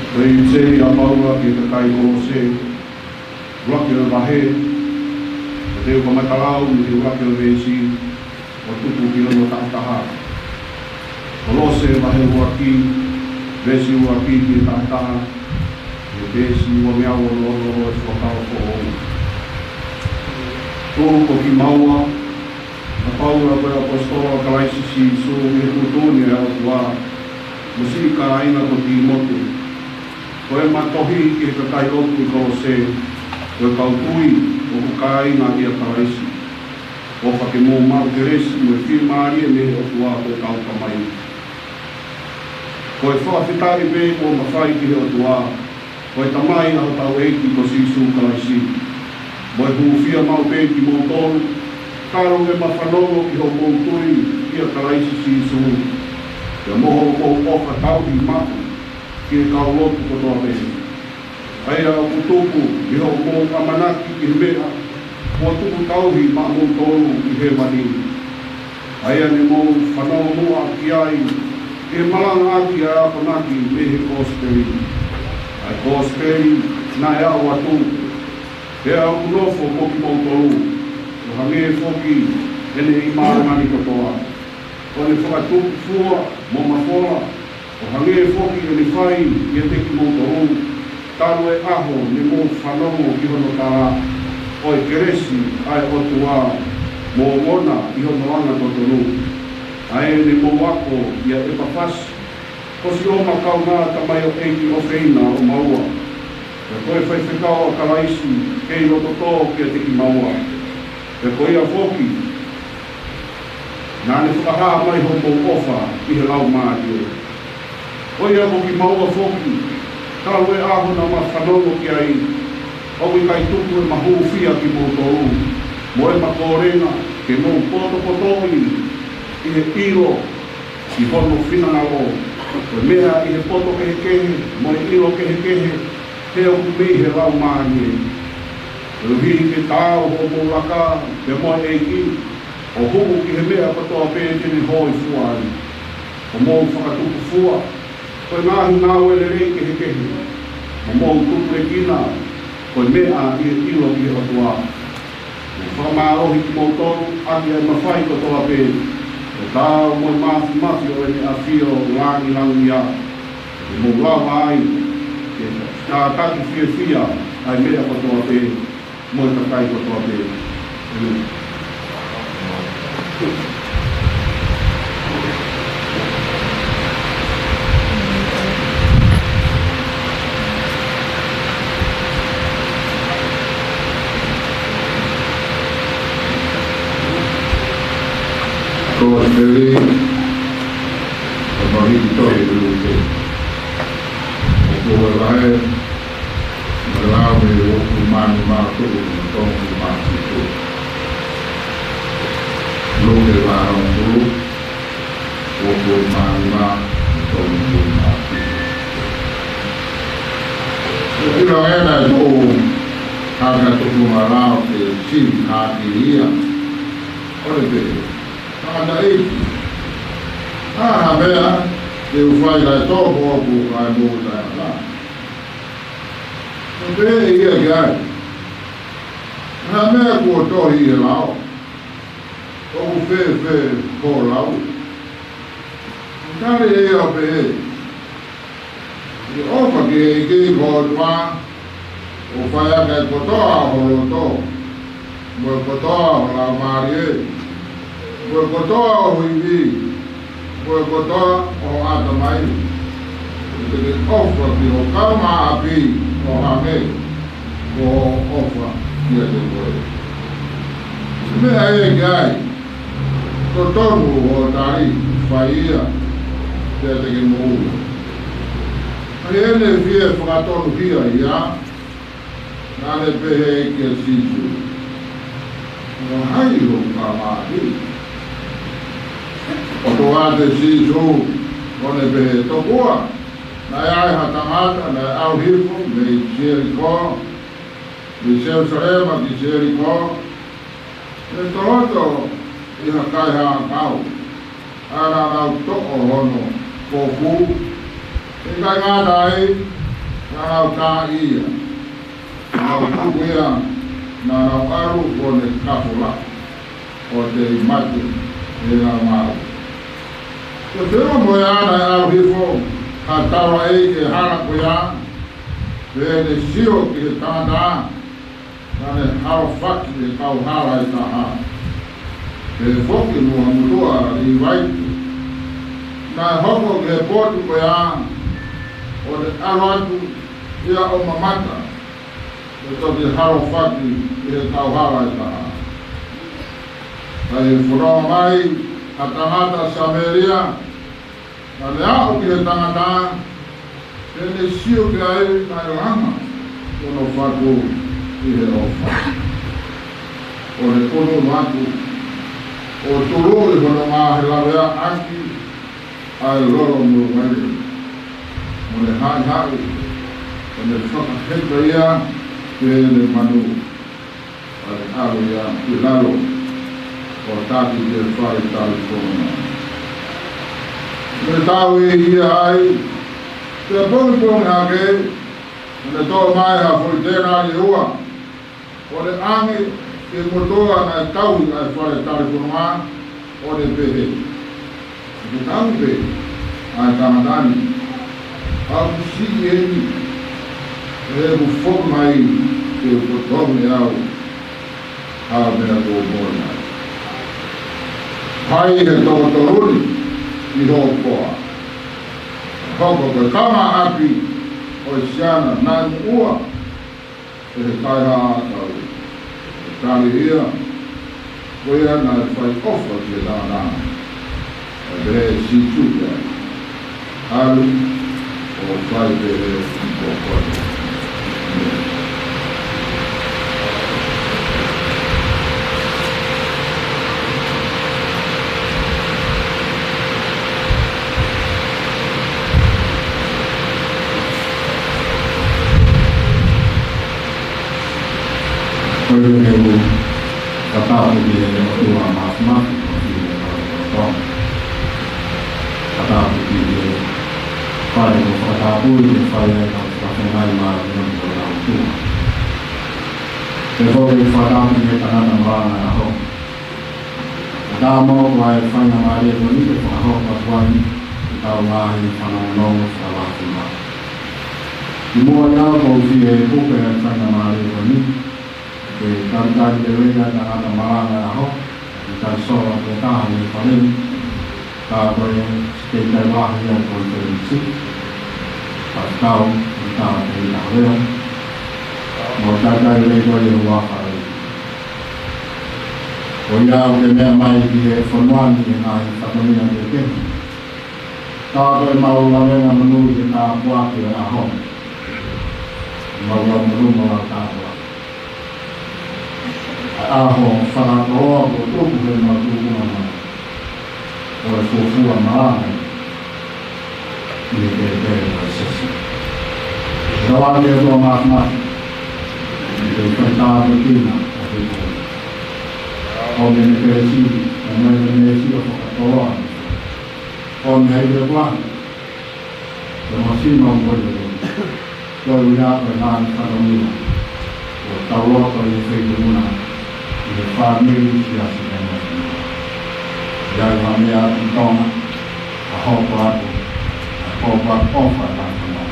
Ko e ʻipiseli ʻa Paula ki he kakai Kolose, ʻuluaki ʻo e vahe, ʻoku ou kamata lau mei he ʻuluaki ʻo e veesi, ʻo tuku ki hono taha taha. Kolose vahe ʻuluaki, veesi ʻuluaki ki he taha taha, mo e veesi ua mei he ua ʻo e Fuakava Foʻou. Ko kimaua, ʻa Paula ko e ʻaposetolo ʻa Kalaisi Sīsū ʻi he tuʻutuʻuni ʻa e ʻOtua, mo siʻi kāinga ko Tīmote, ko ʻema tohi ki he kakai ʻoku ʻi Kolose, ko e kau tui ʻoku kāinga ʻia Kalaisi. ʻOfa ke mou maʻu kelesi mo e fiemālie mei he ʻOtua ko e kau tamai. Ko e fakafetaʻi pē kuo mafai ki he ʻOtua, ko e Tamai ʻa hotau ʻEiki ko Sīsū Kalaisi, mo e hūfia maʻu pē kimoutolu, talu ʻema fanongo ki hoʻomou tui ʻia Kalaisi Sīsū, pea mo hoʻomou ʻofa tauhi maʻu ki he kau lotu kotoa pē. ʻA ia ʻoku tupu ʻi hoʻomou ʻamanaki ki he meʻa kuo tuku tauhi maʻamoutolu ʻi hēvani. ʻA ia ne mou fanongo muʻa ki ai, ʻi he malangaʻaki ʻa e akonaki mei he kosipeli. ʻA e kosipeli naʻe aʻu atu, pea ʻoku nofo mo kimoutolu, ʻo hangē foki ʻene ʻi māmani kotoa. ʻO ne fakatupu fua mo mafola, ʻo hangē foki ʻene fai ʻiate kimoutolu, talu e ʻaho ne mou fanongo ki hono tala, ʻo e kelesi ʻa e ʻOtua mo ongona ʻi hono anga totonu. ʻA ē ne mou ako ʻia ʻEpafasi, ko siʻoma kaungā tamaioʻeiki ʻofeina ʻo maua, pea ko e faifekau ʻa Kalaisi, kei loto tō kiate kimaua. Pea ko ia foki, naʻa ne fakahā mai hoʻomou ʻofa ʻi he Laumālie. Ko ia ko kimaua foki, talu e ʻaho naʻa ma fanongo ki ai, ʻoku ʻikai tuku ʻema hūfia kimoutolu, mo ʻema kōlenga, ke mou potopotoʻi ʻi he ʻilo ki hono finangalo, ko e meʻa ʻi he poto kehekehe mo e ʻilo kehekehe, he ʻoku mei he Laumālie. Koeʻuhi ke taau hoʻomou laka pea mo e ʻEiki, ʻo huʻu ki he meʻa kotoa pē te ne hōifua ai, ʻo mou fakatupu fua, ko e ngaahi ngāue lelei kehekehe, ʻo mou tupulekina, ko e meʻa ʻi he ʻilo ki he ʻOtua. Mo fakamālohi kimoutolu ʻaki ʻa e mafai kotoa pē, ʻo taau mo e māfimafi ʻo ʻene ʻafio langilangiʻia, ʻo mou lava ai ke kātaki fiefia ʻa e meʻa kotoa pē, mo e kakai kotoa pē. ʻĒmeni. Kosipeli ʻa e tohi ʻa Luke. ʻOku ou lau ē, mo e lau mei he uofulu mā nima ʻo aʻu ki he tolungofulu mā fitu. Luke vahe hongofulu, uofulu mā nima, tolungofulu mā fitu. ʻOku ʻiloange naʻe tuʻu ha tokanga lao ke sivi hake ia. ʻO ne pehē, Tangataʻeiki, ʻa ha meʻa te u fai kae tō hoku ʻatamai? Pea pehē ʻe ia ki ai, Ha meʻa kuo tohi ʻi he lao? ʻOku fēfē hoʻo lau? Tali ʻe ia ʻo pehē, Ke ʻofa ki he ʻEiki ko ho ʻOtua, ʻo fai ʻaki ʻa e kotoa ʻo ho loto, mo e kotoa ʻo ho laumālie, mo e kotoa ʻo ho ivi, mo e kotoa ʻo ho ʻatamai. Pea te ke ʻofa ki ho kaungāʻapi ʻo hangē ko hoʻo ʻofa kiate koe. Meʻa ē ki ai, totonu hoʻo tali, fai ia, pea te ke moʻui. ʻA ia ne fie fakatonuhia ia, naʻa ne pehē kia Sīsū, Ko hai hoku kaungāʻapi? ʻOatu ʻa Sīsū, ʻo ne pehē, Tokua, naʻe ʻi ai ha tangata naʻe ʻalu hifo mei Selikō, mei Selusalema ki Selikō, ʻo ne toloto ʻi ha kaihaʻa kau, ʻa ia naʻa nau toʻo hono kofu, ʻo ʻikai ngata ai, Naʻa nau taaʻi ia, naʻa nau tuku ia, naʻa nau ʻalu kuo ne kafo lahi, ʻo teʻeki mate ʻi heʻenau ngāue. Ko e feʻunga mo ia naʻe ʻalu hifo ha taulaʻeiki ki he hala ko ia, pea ne sio ki he tangata, naʻa ne halofaki ʻi he kauhala ʻe taha. Pea foki muʻa motuʻa ʻi Vaitu. Naʻe hoko ki he potu ko ia, ʻo ne ʻalu atu ia ʻo mamata, ʻo toki halofaki ʻi he kauhala ʻe taha. Kae fononga mai ha tangata Samēlia, naʻa ne aʻu ki he tangata, pea ne sio ki ai naʻe langa hono fatu ʻi he ʻofa. ʻO ne ʻunu atu, ʻo tuluʻi hono ngaahi laveaʻaki ʻa e lolo mulumaile. Mo ne haʻihaʻi, ʻo ne fakaheka ia ki heʻene manu. Pea ne ʻalu ia ki lalo, ʻo taki ki he fale talifononga. Ne tau ʻi ai, pea pongipongi hake, ne toʻo mai ha foʻi tenali ʻe ua, ʻo ne ʻange ki he motuʻa naʻe tauhi ʻa e fale talifononga, ʻo ne pehē: Ke tau pē ʻa e tangata ni, ʻoku siʻi eni, he ʻoku foki mai ke u totongi ʻe au ha meʻa kuo mole mai. Fai he toko tolu ni ʻi hoʻo koa. Hoko ko e kama ʻapi ʻo e siana naʻe muʻua ʻe he kaihaʻa ʻakau. Tali ia, ko ia naʻe fai ʻofa ki he tangata. Pea pehē ʻe Sīsū ki ai: ʻAlu, ʻo fai pehē kiate koe. Ko ia ke u fakatapu ki he ʻOtua Māfimafi, ko e fili ʻo e kau ʻOtua. Fakatapu ki he fale kuo fakatapui ke fai ai ʻa e fakafeʻiloaki māʻoniʻoni ʻo e ʻOtua. Pea foki fakatapu ki he tangata malanga ʻo e ʻaho. Ka mo ko e faingamālie ko eni ke fakahoko atu ai ʻetau ngaahi fanongonongo fakalaumālie. Kimuʻa ia ʻoku ou fie puke ʻa e faingamālie ko eni, ke talitali lelei ʻa e tangata malanga ʻo e ʻaho, ke tau sola ke taha ʻi he fale ni, ka ko e siteitei lahi ʻa e konifelenisi, ka tau, ke taha ke ina leo, mo talitali lelei ko e huafa ʻo e Ko ia ʻoku ke meʻa mai ki he fonua ni ʻi he ngaahi fatongia kehekehe. Ka ko ʻemau lavenga monū ki he tāpuaki ʻo e ʻaho ni. Mau lau monū, mau lau tāpuaki. ʻA e ʻaho fakakoloa kuo tuku heʻemau tūkunga mai. Ko e fuofua malanga ʻi he pēpē ʻo e Siasi. Tauange ʻe he ʻOtua Māfimafi ke fai tāpuekina ʻa e pēpē. ʻOmi ʻene kelesi, ʻomi ʻene meesi ʻo fakakoloa. ʻOmi ʻa e ʻOtua, ʻo masima mo e Ko ia ko e ngaahi fatongia ʻo tau loto ʻi he feituʻu na, ʻi he fāmili, siasi mo e ngaahi fatongia. ʻI ai ha meʻa ʻi Tonga, ʻa hopo atu, ʻa hopo atu ʻofa ʻa e ngaahi fatongia.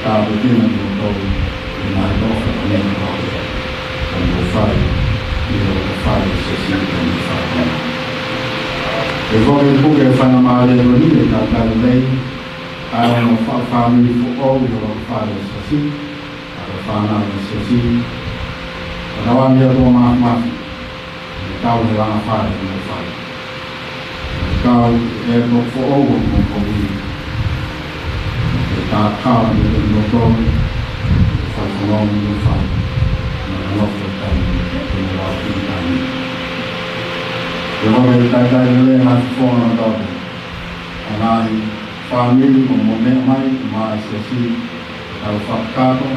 Tāpuekina kimoutolu ʻi he ngaahi ʻofa ko eni ʻoku mou fai, ʻi hoʻomou fai ʻa e Siasi mo e ngaahi fatongia. Pea foki ʻoku ke faingamālie ko eni ke talitali lelei ʻa e ongo fa-, fāmili foʻou ʻi hoʻo fale Siasi, ʻa e fānau ʻa e Siasi. Ka tauange ʻe he ʻOtua Māfimafi ke tau he langa fale mo fale. Ke tau he ko foʻou ʻo mo komi. Ke tā kala mo te mo komi. Fai fononga mo fai. Mo nofo taimi, ke mo lau ki taimi. Ke mo me talitali lelei ngaahi fofonga ʻo e ʻOtua. ʻA e ngaahi fāmili ʻoku mou meʻa mai, maʻa e Siasi, tau fakakakato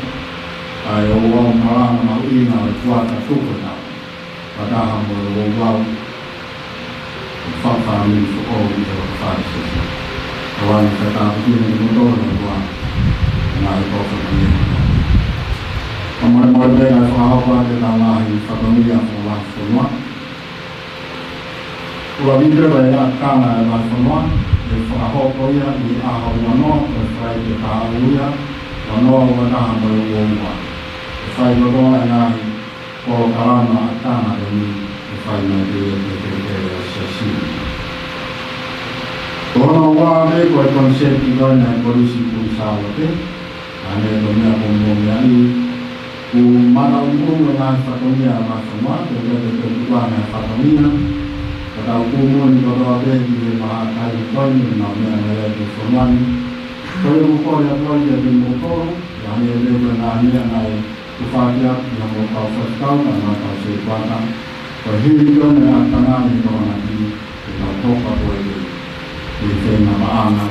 ʻa e ouau malanga mahuʻinga ʻo e kuata tuku ʻe tau. Fakataha mo e ouau ʻo e fāmili foʻou ʻi hoʻo fale Siasi. Tauange ke tāpuekina kimoutolu ʻe he ʻOtua. Ngaahi kau fatongia. Kae molemole pē kae fakahoko atu ʻetau ngaahi fatongia fakavahefonua. Kuo lahi pē ʻa e ʻakana ʻa e vahefonua, ʻe fakahoko ia ʻi he ʻaho ua noa ʻo e Falaite taha ua, ua noa ua taha mo e ua ua. ʻE fai kotoa e ngaahi polokalama ʻa e ʻakana ko eni ʻe fai mai pē ʻi he telefoni ʻo e Siasi. Ko hono ua pē ko e konisēti ko eni ʻa e Kolisi Kuini Sālote, ʻa eni ko e meʻa ko mo mea i, kuo mata umu e ngaahi fatongia ʻa e vahefonua, ko e meʻa ko e tuku ʻa e ngaahi fatongia, ka tau kumi kotoa pē ʻi he vahaʻa kai ko eni, ʻa e meʻa naʻe ʻi he fonua ni. Ko ia ʻoku ou kole atu ai kiate kimoutolu, ʻa eni ko e ngaahi meʻa naʻe tufaki atu ʻi hoʻomou kau faifekau, kae ʻumaʻā e kau setuata. Ko e hili ko eni ʻa e ʻakana ʻi he tokonaki, ʻe tau hoko atu ai ki he feinga maʻana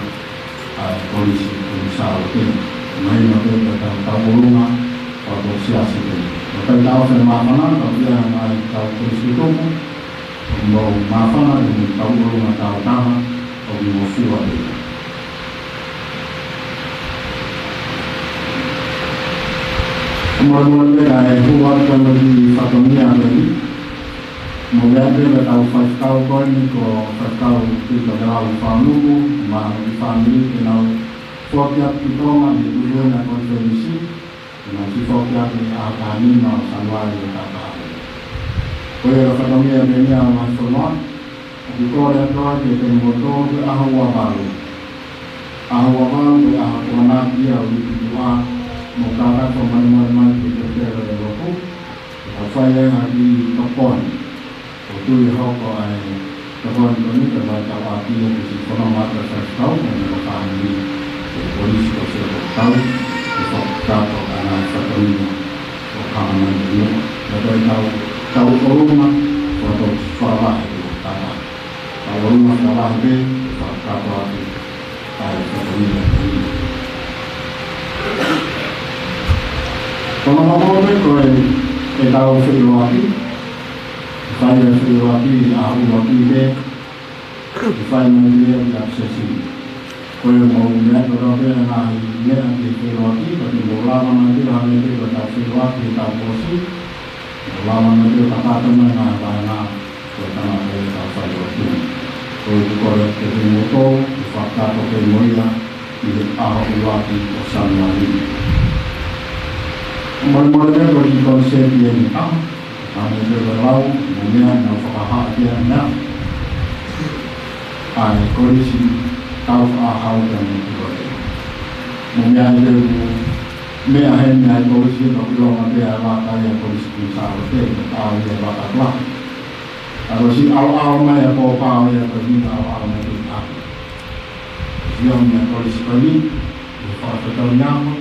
ʻa e Kolisi Kuini Sālote. Mahino pē ko e tau tauʻolunga ʻo e Siasi pē. ʻOku ʻikai ke tau fie māfana, tau fie ʻa e ngaahi kau kolisi tutuku, ʻoku mou māfana, ʻoku mou tauʻolunga tāutaha, ʻoku mou fua pē. Molemole pē kae hū atu ʻa e ngaahi fatongia ko eni. Mou meʻa pē kae tau faifekau ko eni ko Faifekau Pita Kelau Fānuku, mo hono kiʻi fāmili ke nau foki atu ki Tonga ʻi he tuʻu ʻena konifelenisi, ke nau siʻi foki atu ʻi he ʻaho taha nima ʻo Sānuali ʻo e taʻu taha ua. Ko ia ʻa e fatongia ko eni ʻa e vahefonua, ʻoku ou kole atu ai kiate kimoutolu ko e ʻaho ua valu. ʻAho ua valu ko e ʻaho tokonaki ia ʻo e ʻaho tuʻa, mou kātaki fakamolemole mai ki he telefoni ʻo e lotu, ke tau fai ai ha kiʻi tokoni. ʻOku ou tui ʻe hoko ʻa e tokoni ko eni ke fai tau ʻaki ʻa e siʻi fononga ʻa e faifekau mo hono fāmili ʻi he kolisi ko Sio Tokotau, ke fakakakato ʻa e ngaahi fatongia ʻoku hanga mai ki muʻa. Ka ko e tau, tauʻolunga, ko e tau fakavahe ʻo e tata. Tauʻolunga fakavahe pē, fakakakato atu ʻa e fatongia ko eni. Ko hono hoko pē ko e, ʻetau feʻiloaki, fai e feʻiloaki ʻaho ʻuluaki pē, fai mai pē ʻi ʻapi siasi. Ko ia mou meʻa kotoa pē ngaahi meʻa ki he feʻiloaki, ka te mou lava mai pē ʻo hangē pē ko ʻetau feʻiloaki ʻi he taʻu kuo ʻosi. Mou lava mai pē ʻo kakato mai ngaahi vāhenga ko e tangata ʻi heʻetau feʻiloaki. Ko ia ʻoku ou kole kiate kimoutolu, ke fakakakato pē mo ia ʻi he ʻaho ʻuluaki ʻo Sānuali. Molemole pē ko e kiʻi konisēti ʻe taha, ʻa eni pē ko e lau, mo meʻa naʻa ku fakahā ki ai ʻanenai. ʻA e kolisi tau faʻa hau ki ai mo tuku atu. Mo meʻa pē mo meʻa heni ʻa e kolisi ʻoku ʻilonga pē ʻa e vaka ia ʻa e Kolisi Kuini Sālote, ʻoku ʻi ai e vaka ʻa e kolisi. ʻA e kolisi ʻalu ʻalu mai ʻa e pōpao ia ko e meʻa ʻalu ʻalu mai ki ʻapi. Sio meʻa kolisi ko eni, ʻi he fakafetaʻi ʻa e ʻaho,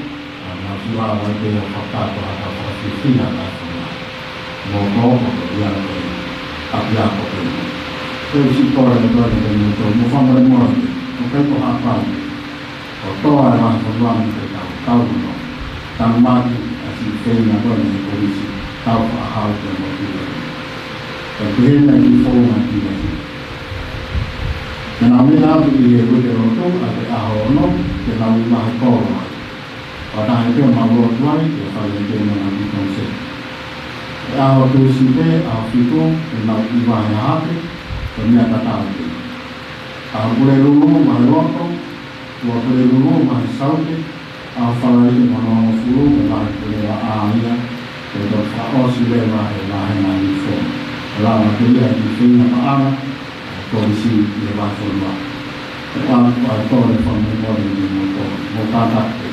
ʻa e ngaahi sila vai pē ʻo fakakakato ʻa e fakafiefia ʻa e fonua. Mo ko ko ko ia ko e ʻapiako pē. Ko e siʻi kole ʻa e kole pē mo tō, mou fakamolemole, ʻoku ʻikai ko ha pau. ʻOku tō ʻa e vahefonua ni ke tau tau no. Tanumaki ʻa e siʻi feinga ko eni ʻa e kolisi tau faʻa hau ki ai mo tuku atu. Ka ko e hena ki fou ma ki ai. Ke nau meʻa atu ʻi he uike lotu ʻa e ʻaho ono, ke nau ʻi vahe kolo ai. Fakataha pē ʻo mau lotu ai, ke fai e te mona ki tonse. ʻI he ʻaho Tūsite, ʻaho fitu, ke nau ʻi vahe hape, ke meʻa tatau pē. ʻAho Pulelulu, vahe loto, ʻaho Pulelulu, vahe saute, ʻaho Falaite hono hongofulu, ko e vahe Pulevaʻa ia, ke toe fakaʻosi leva he vāhenga ʻi fo. Lava ke ia ki feinga paʻanga, kolisi ʻi he vahefonua. Ko e ʻaho ko e kole fakamolemole mo ko mo kātaki.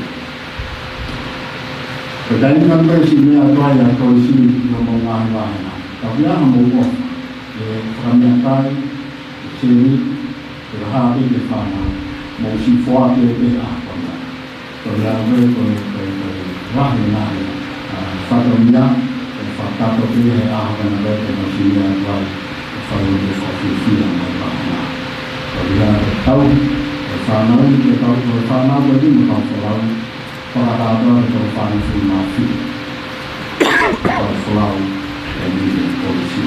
Ko e taimi naʻa ku siʻi meʻa atu ai ʻa e kolisi ʻi hoʻomou ngaahi vāhenga. Ka ʻoku ʻi ai haʻamou ʻofa, ʻe fakameʻakai, ʻe seli, ʻe hā pē ki he fānau, mou siʻi foaki ʻe pehē ʻa e fānau. Ko ia pē ko e, ko e, ko e lahi e ngaahi, ʻa, fatongia, ʻe fakakakato pē he ʻaho ko ena pē ke mau siʻi meʻa atu ai, ʻe fai ʻo fakafiefia mai pāhana. Ko ia ko e tau, ko e fānau, ko e tau, ko e fānau, ko e tau folau, fakakakato ʻa e tau fānau sui mafi. Tau folau, ʻe ni ko e kolisi.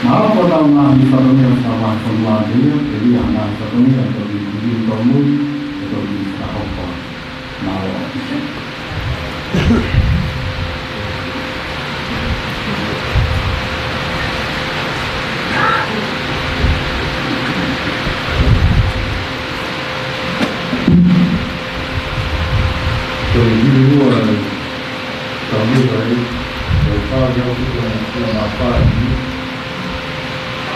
Mahalo ko ʻetau ngaahi fatongia fakavahefonua ʻe ia, ʻe ia ngaahi fatongia ʻe toki, ʻe toki tau mui, ʻe toki fakahoko. Mālō. Ko e hili ua e taumuʻa ʻi he fā ngeau ua noa fā ni.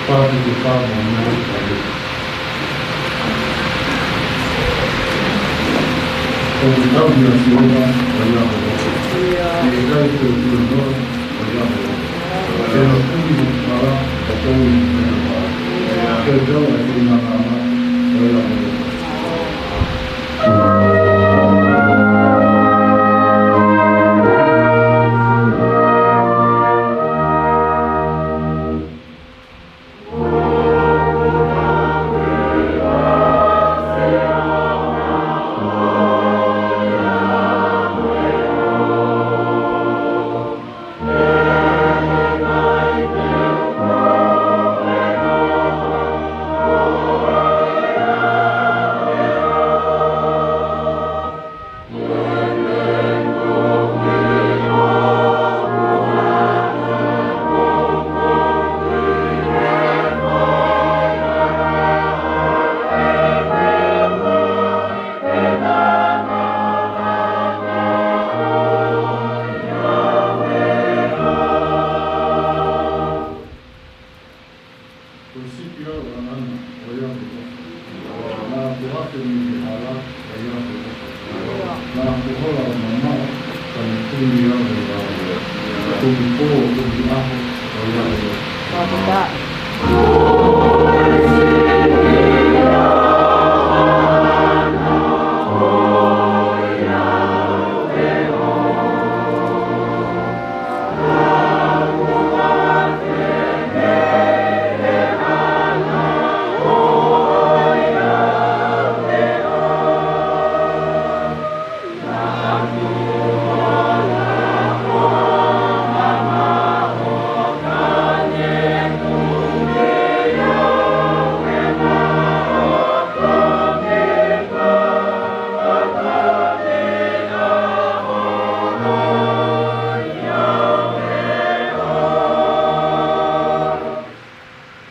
Fā fitu fā mo e ngeau ua. ʻOku tau ia Sihova, ʻo ia ko e. ʻIkai te u tuʻu noa, ʻo ia ko e. Ke na kumi mo mala, ka tau i mena mala. Ke tau ai te na nama, ʻo ia ko e. Ko e sipi ʻo e ʻAna, ʻo ia ko e. Naʻa ku hake mei he hala, ʻo ia ko e. Naʻa ku hola ʻo mamaʻo, ka ne tumi au he vao. Ka tumi pō, tumi ʻaho, ʻo ia ko e.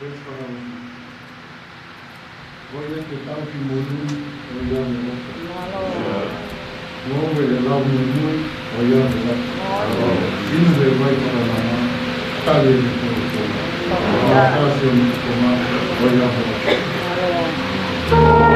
Praise God. ʻOiauē ke tau ki monu, ʻoiauē. Mālō. ʻOiauē ke lau monu, ʻoiauē. Mālō. Inu he vai pakanama, tale ni koro koro. Mālō. Mālō. Mālō.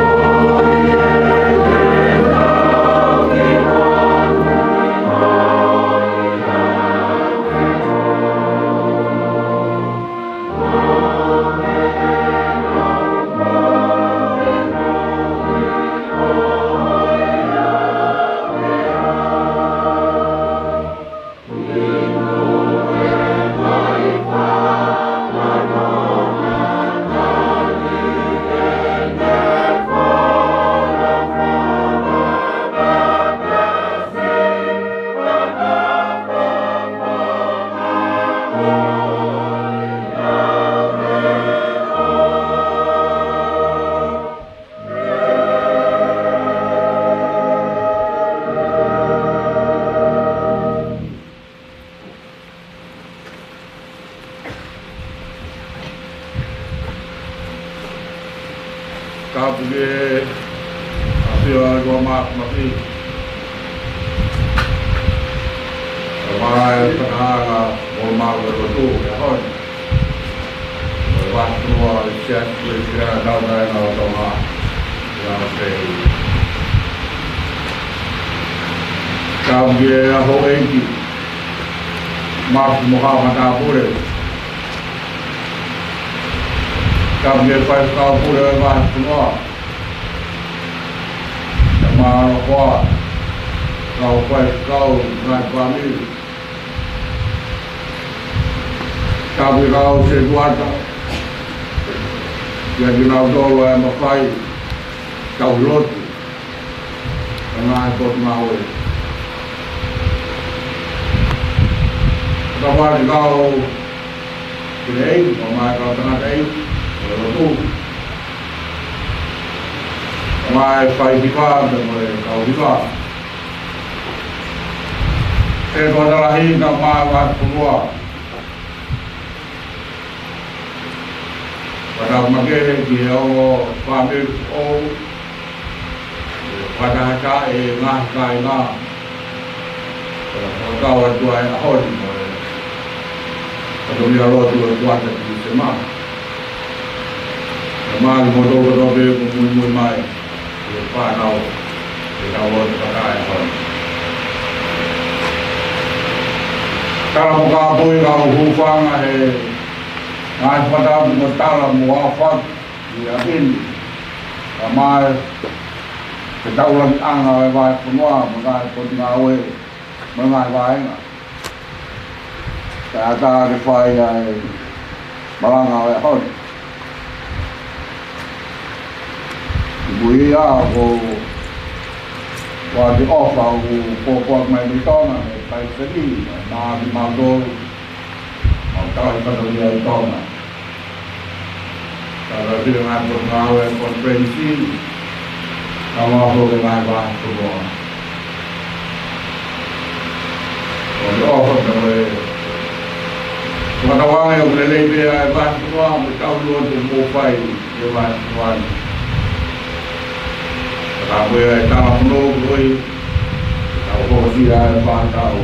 Tapu ki he ʻafio ʻa e ʻOtua Māfimafi. Kae ʻumaʻā e fakataha ʻo e mālō ʻo e lotu he ʻaho ni. Mo e Vāhenga ʻo e Siasi Uēsiliana Tauʻatāina ʻo Tonga, ʻi he ʻaho ni. Tapu ki he ʻEiki, Māfimafi mo e kau matāpule. Tapu ki he faifekau pule ʻo e Vāhenga. Kae ʻumaʻā e ʻaloʻofa, kau faifekau, ngaahi fāmili. Tapu ki he kau sētuata, kiate kinautolu ʻa e mafai, tauhi lotu, ʻa e ngaahi potungāue. Tapu ki he kau fineʻeiki, kae ʻumaʻā e kau tangataʻeiki ʻo e lotu. Kae ʻumaʻā e faihiva, mo e kau hiva. Setuata Lahi kae ʻumaʻā e Vāhenga Fonua. Fakatapu makehe ki he ongo fāmili ʻo e fakataha e ngaahi kāinga. Fakakau atu ai ʻa e ʻaho ni mo e fatongia lotu ʻo e kuata Tīsema. Kae ʻumaʻā kimoutolu kotoa pē ʻoku muimui mai ki he fānau, ke tau lotu fakataha he ʻaho ni. Tala mo kāpui kau hūfanga he ngaahi fakatapu mo tala mo aofaki ʻi he ʻaho ni. Kae ʻumaʻā e taulakiʻanga ʻo e Vāhenga Fonua mo e ngaahi potungāue mo e ngaahi vāhenga. Kae ʻatā ke fai ʻa e malanga ʻo e ʻaho ni. Kimuʻa ʻoku ou ʻoatu e ʻofa ʻoku pōpoaki mai mei Tonga, mei Paisani, mei Maʻa, mei Maʻa, mau tauhi fatongia ʻi Tonga. Tau lau ki he ngaahi potungāue ʻa e konifelenisi, kae ʻumaʻā foki e ngaahi Vāhenga Fonua. ʻOku ou ʻofa atu ki he fakatauange ʻoku lelei pē ʻa e Vāhenga Fonua, mo e tau lotu ʻoku mou fai ʻi he Vāhenga Fonua ni. Ka ko e tala mo e loi, tau hokosia e fānau,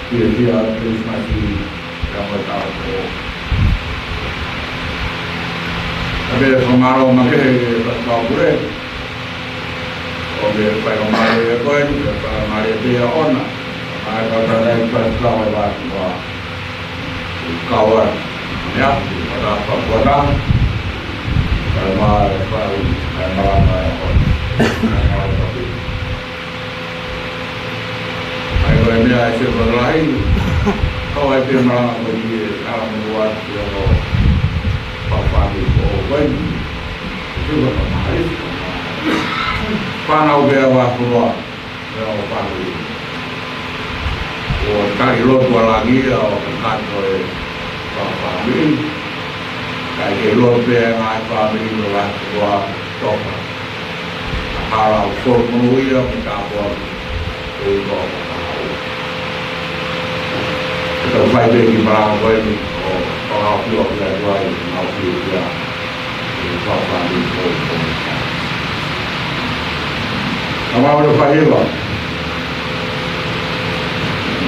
fiefia Kilisimasi, ka mo e tau ko. Ka pea fakamālō makehe ki he Pasipau Pule, ʻo e faingamālie ko eni, pea fakamālō pē ʻa ʻOna, ʻa e kau tangataʻeiki Pasipau ʻo e Vāhenga Fonua. Kau ai, mea, ʻo e fakataha, kae ʻumaʻā e fai, ʻa e malanga ʻo e ʻaho ni. Kae ʻumaʻā e fai. ʻA ia ko e meʻa ʻa e Setuata Lahi, kau ai pē malanga ko eni ke tala mo ʻoatu ki he ongo fāmili ko eni. Setuata Lahi. Fānau pē ʻa e Vāhenga Fonua, ʻa e ongo fāmili. ʻO tali lotu ʻa langi ʻa e kakato ʻo e fāmili. Kae kei lotu pē ʻa e ngaahi fāmili ʻo e Vāhenga Fonua, toka. Hala ʻo folofola ia mo tāpuaki ʻe ʻi ko e tau fai pē ki he malanga ko eni ʻo fakafeʻiloaki atu ai, mau fiefia. ʻE fāfā ni ko e ko e. Ka mau le fahiva.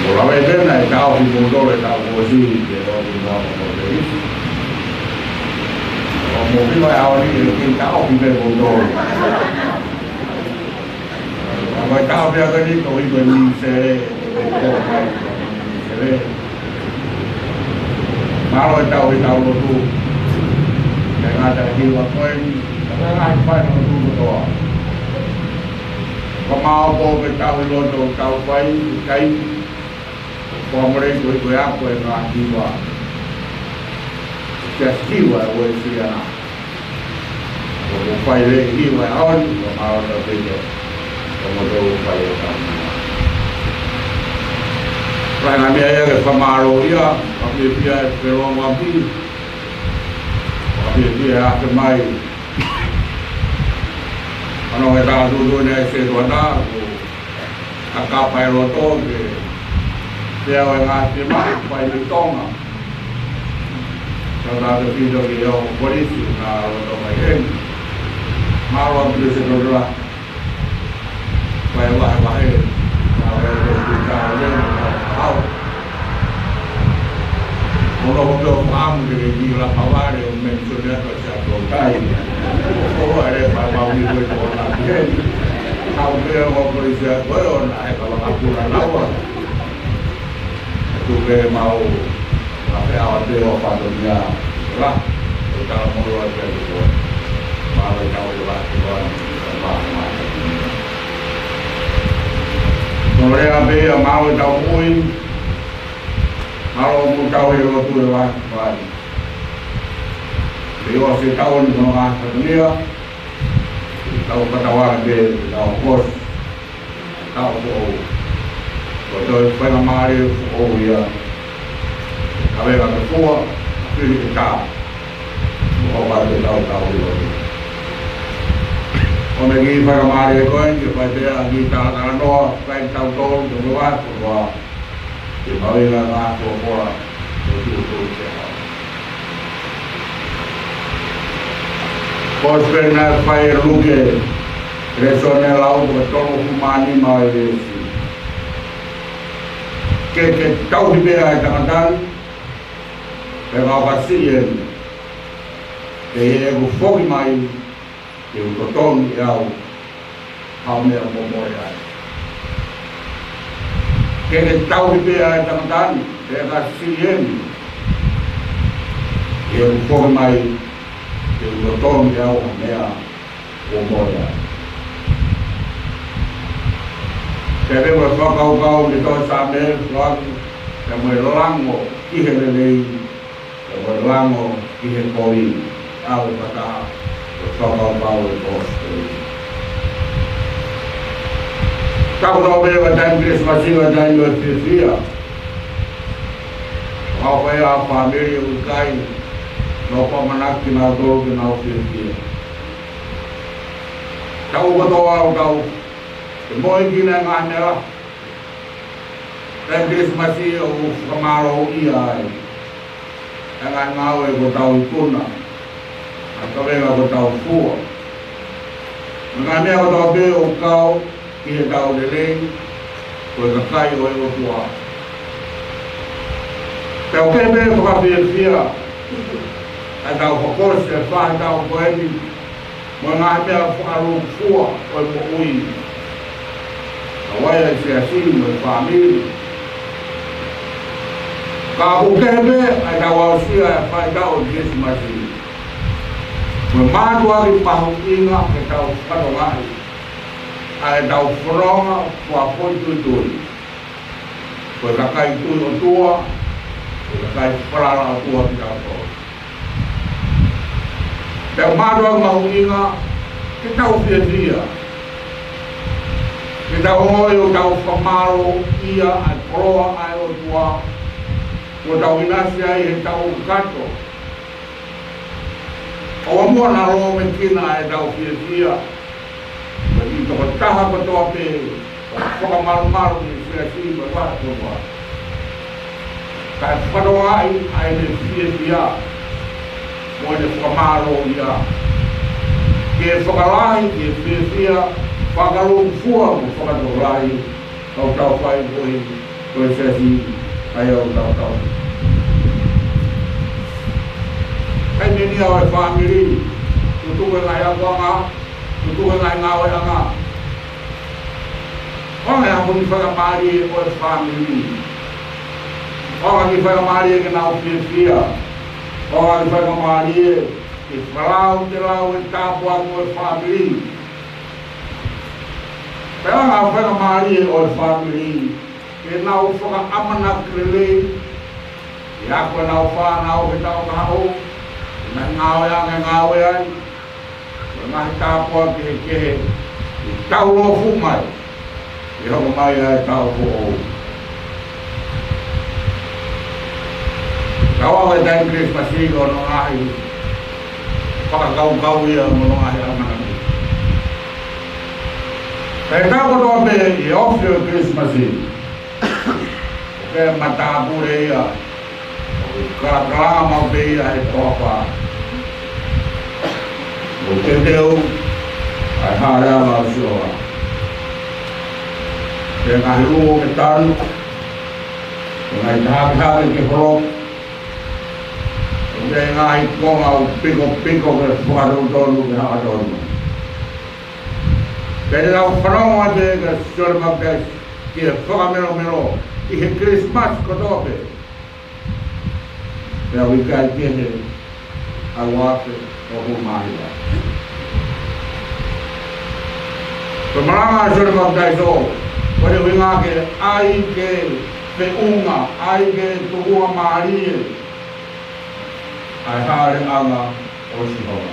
Mo lava e tena e tau ki mo tole tau ko si ke o ki mo mo ko te isi. ʻO mo ki mai ʻaho ni ke tau ki mo tole. Ka mai tau pea ka ni ko i ko ni se, ko mai se. Mālō e tau i tau lotu. Ke ngata ki wa ko eni, ka ngata ki fai lotu kotoa. Ka mau ko ke tau i lotu tau fai, kai. Ko mole ko i ko e ako e ngā hiva. Kia hiva e ue fiana. Ko ko fai le hiva e aon, ko mālō ta peke. Ko mo tō fai e tau. Rai ngā mea ia ke whamālō ia, ka pia pia e pelongo api. Ka pia pia e ake mai. Ano e tau tūtū nei se tuana, ko Ka ka pai loto ke pea o e ngā te maʻu pai le Tonga. Ka ka te pito ke o polisi na loto mai eni. Mālō atu le se tō la. Pai vahe vahe. Ka o e te ka le ka au. Ko lo ko pio famu ke ke ni la pavare o men so le Sia ko kai. Ko ko are pa pa mi ko ko na ke. Ka u ke o ko i sia ko o na e ka la ka pura na wa. Tu ke mau. Ka ke awa te o pa to nia. La. Ko ta mo lo ke ko. Ma lo ka o la ko la. Ma ma. Ko le a be a mau ta ui. Mālō mo tau e lotu e wa. Vai. Te o se tau ni no a ka nia. Tau ka tau a ke tau kos. Tau ko. Ko tau fai na mare ko ia. Ka ve ka te fua. Pili ke tau. Ko ka te tau tau i lotu. ʻOmai e kiʻi faingamālie ko eni ke fai pē ʻa e kiʻi talatalanoa, fai tautolu, ke ʻoua, ke ʻoua. Ke mahuʻinga ʻa e ngaahi folofola, ʻo tuʻu tuʻu ke hau. Kosipeli naʻe fai ʻe Luke, lēsoni ʻe lau ko e tolungofulu mā nima ʻo e veesi. Ke ke tauhi pē ʻa e tangata ni, pea ka ʻoka siʻi eni, pea ʻi heʻeku foki mai, te u totongi ʻe au ha meʻa ʻoku momoʻe ai. Ke ke tauhi pē ʻa e tangata ni, pea ka siʻi eni, ʻi heʻeku foki mai, te u totongi ʻe au ha meʻa ʻoku momoʻe ai. Pea pehē mo e fakakaukau ʻi he tohi Saame, ʻoku ʻoatu, pea mo e lango ki he lelei, pea mo e lango ki he kovi, ʻa e fakataha ʻo e fakakaukau ʻo e kosipeli. Tapu ʻo pehē ʻa e taimi Kilisimasi, ʻa e taimi ʻo e fiefia. Ka ʻoku ʻi ai ha fāmili ʻoku ʻikai, nau ʻoku ʻamanaki kinautolu ke nau fiefia. Taʻu kotoa ʻoku tau, ke moʻui kinautolu he ngaahi meʻa lahi. Taimi Kilisimasi ʻoku fakamālōʻia ai ʻa e ngaahi ngāue kuo tau ikuna, ʻa e kavenga kuo tau fua. Mo e ngaahi meʻa kotoa pē ʻoku kau ki heʻetau lelei, ko e kakai ʻo e ʻOtua. Pea ʻoku kehe pē fakafiefia ʻa ʻetau fakaʻosi e faʻahitaʻu ko eni, mo e ngaahi meʻa fakalūkufua ʻo e moʻui. ʻA ia ʻa e siasi mo e fāmili. Ka ʻoku kehe pē ʻa ʻetau aʻusia e faʻahitaʻu ʻo e Kilisimasi, mo e mātuʻaki mahuʻinga ke tau fakatokangaʻi ʻa ʻetau fononga fakafoʻituitui. Ko e kakai tui ʻOtua, ko e kakai falala ʻOtua kitautolu. Pea mātuʻaki mahuʻinga ke tau fiefia, ke tau ongoʻi ʻoku tau fakamālōʻia ʻa e koloa ʻa e ʻOtua kuo tau ʻinasi ai he taʻu kakato. ʻOua muʻa naʻa lōmekina ʻetau fiefia, ko e kiʻi tokotaha kotoa pē ʻoku fakamalumalu ʻi he siasi mo e vahefonua. Kae fakatokangaʻi ʻa ʻene fiefia mo ʻene fakamālōʻia. Ke fakalahi, ke fiefia, fakalūkufua mo fakatokolahi, ʻoku tau fai ko e, ko e siasi, ʻa ia ʻoku tau tauhi. Kae meʻa ni ʻa e fāmili, tutuku e ngaahi akoʻanga, tutuku e ngaahi ngāueʻanga. ʻOange ha kiʻi faingamālie ʻo e fāmili. ʻOange ha kiʻi faingamālie ke nau fiefia. ʻOange ha kiʻi faingamālie ke falau te lau e tāpuaki ʻo e fāmili. Pea ʻoange ha faingamālie ʻo e fāmili ke nau fakaʻamanaki lelei ʻi he ako ʻenau fānau he taʻu kahaʻu, ʻi he ngaahi ngāueʻanga ʻoku ngāue ai, ʻi he ngaahi tāpuaki kehekehe, ʻi he taʻu ʻoku hoko mai, ʻi he hoko mai ʻa e taʻu foʻou. Tau ʻave e taimi Kilisimasi ko hono ngaahi fakakaukau ia mo hono ngaahi ʻamanaki. Pea taʻu kotoa pē ʻi he ofi ʻo e Kilisimasi, ʻoku matāpule ia, ʻoku kalakalanga maʻu pē ia he toafa. ʻOku teuteu ʻa e Hāʻele ʻa Sihova. Pea ngaahi luo ke tanu, pea ngaahi tahakehake ke holo, pea ngaahi konga ʻoku pikopiko ke fakatotonu ke haʻatonu. Pea te tau fanongo atu kia Sione Papitaiso ki he fakamelomelo ʻi he Kilisimasi kotoa pē. Pea ʻoku ʻikai kehe ʻa e uaafe ʻo e māhina. Ko e malanga ʻa Sione Papitaiso, ko ʻene ʻuhinga ke ʻai ke feʻunga, ʻai ke tukuangamālie ʻa e Hāʻele ʻa Sihova.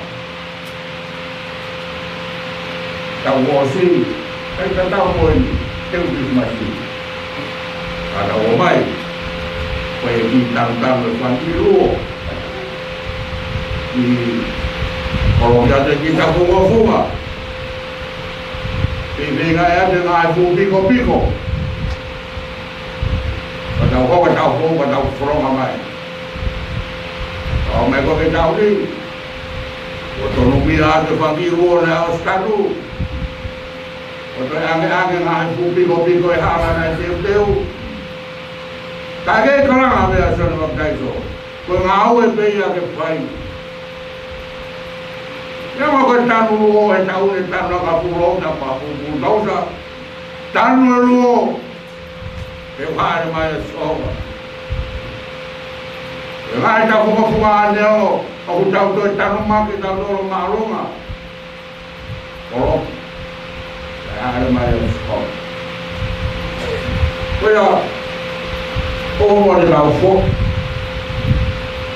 Taʻu ʻosi, ʻe ka tau ko eni, teu Kilisimasi. Ka tau ō mai, ko e kiʻi tangutangu e fanga kiʻi luo. ʻI Kolokia te kiʻi tapu ua funga. Feinga ʻe ʻatu e ngaahi fuʻu pikopiko. Ka tau hoko ʻetau foʻi, ka tau foronga mai. Ka ʻomai ko e taʻu ni, ʻoku tonu mia atu e fanga kiʻi uo naʻe ʻosi tanu. ʻOku toe ʻangeʻange e ngaahi fuʻu pikopiko ʻi he hala naʻe teuteu. Ka ʻoku ʻikai kalanga mai ʻa Sione Papitaiso. Ko e ngāue pē ia ke fai. Neongo ko e tanu luo he taʻu ni, tanu ʻa e fuʻu lotu, tanu ʻa e fuʻu bulldozer. Tanu e luo. Ke hāʻele mai ʻa Sihova. Ko e ngaahi taʻu fakafunga ʻanenai ʻoku tau toe tanumaki tautolu māʻolunga. Kolo. Ke hāʻele mai ʻa Sihova. Ko ia, ʻoku mole lau fo.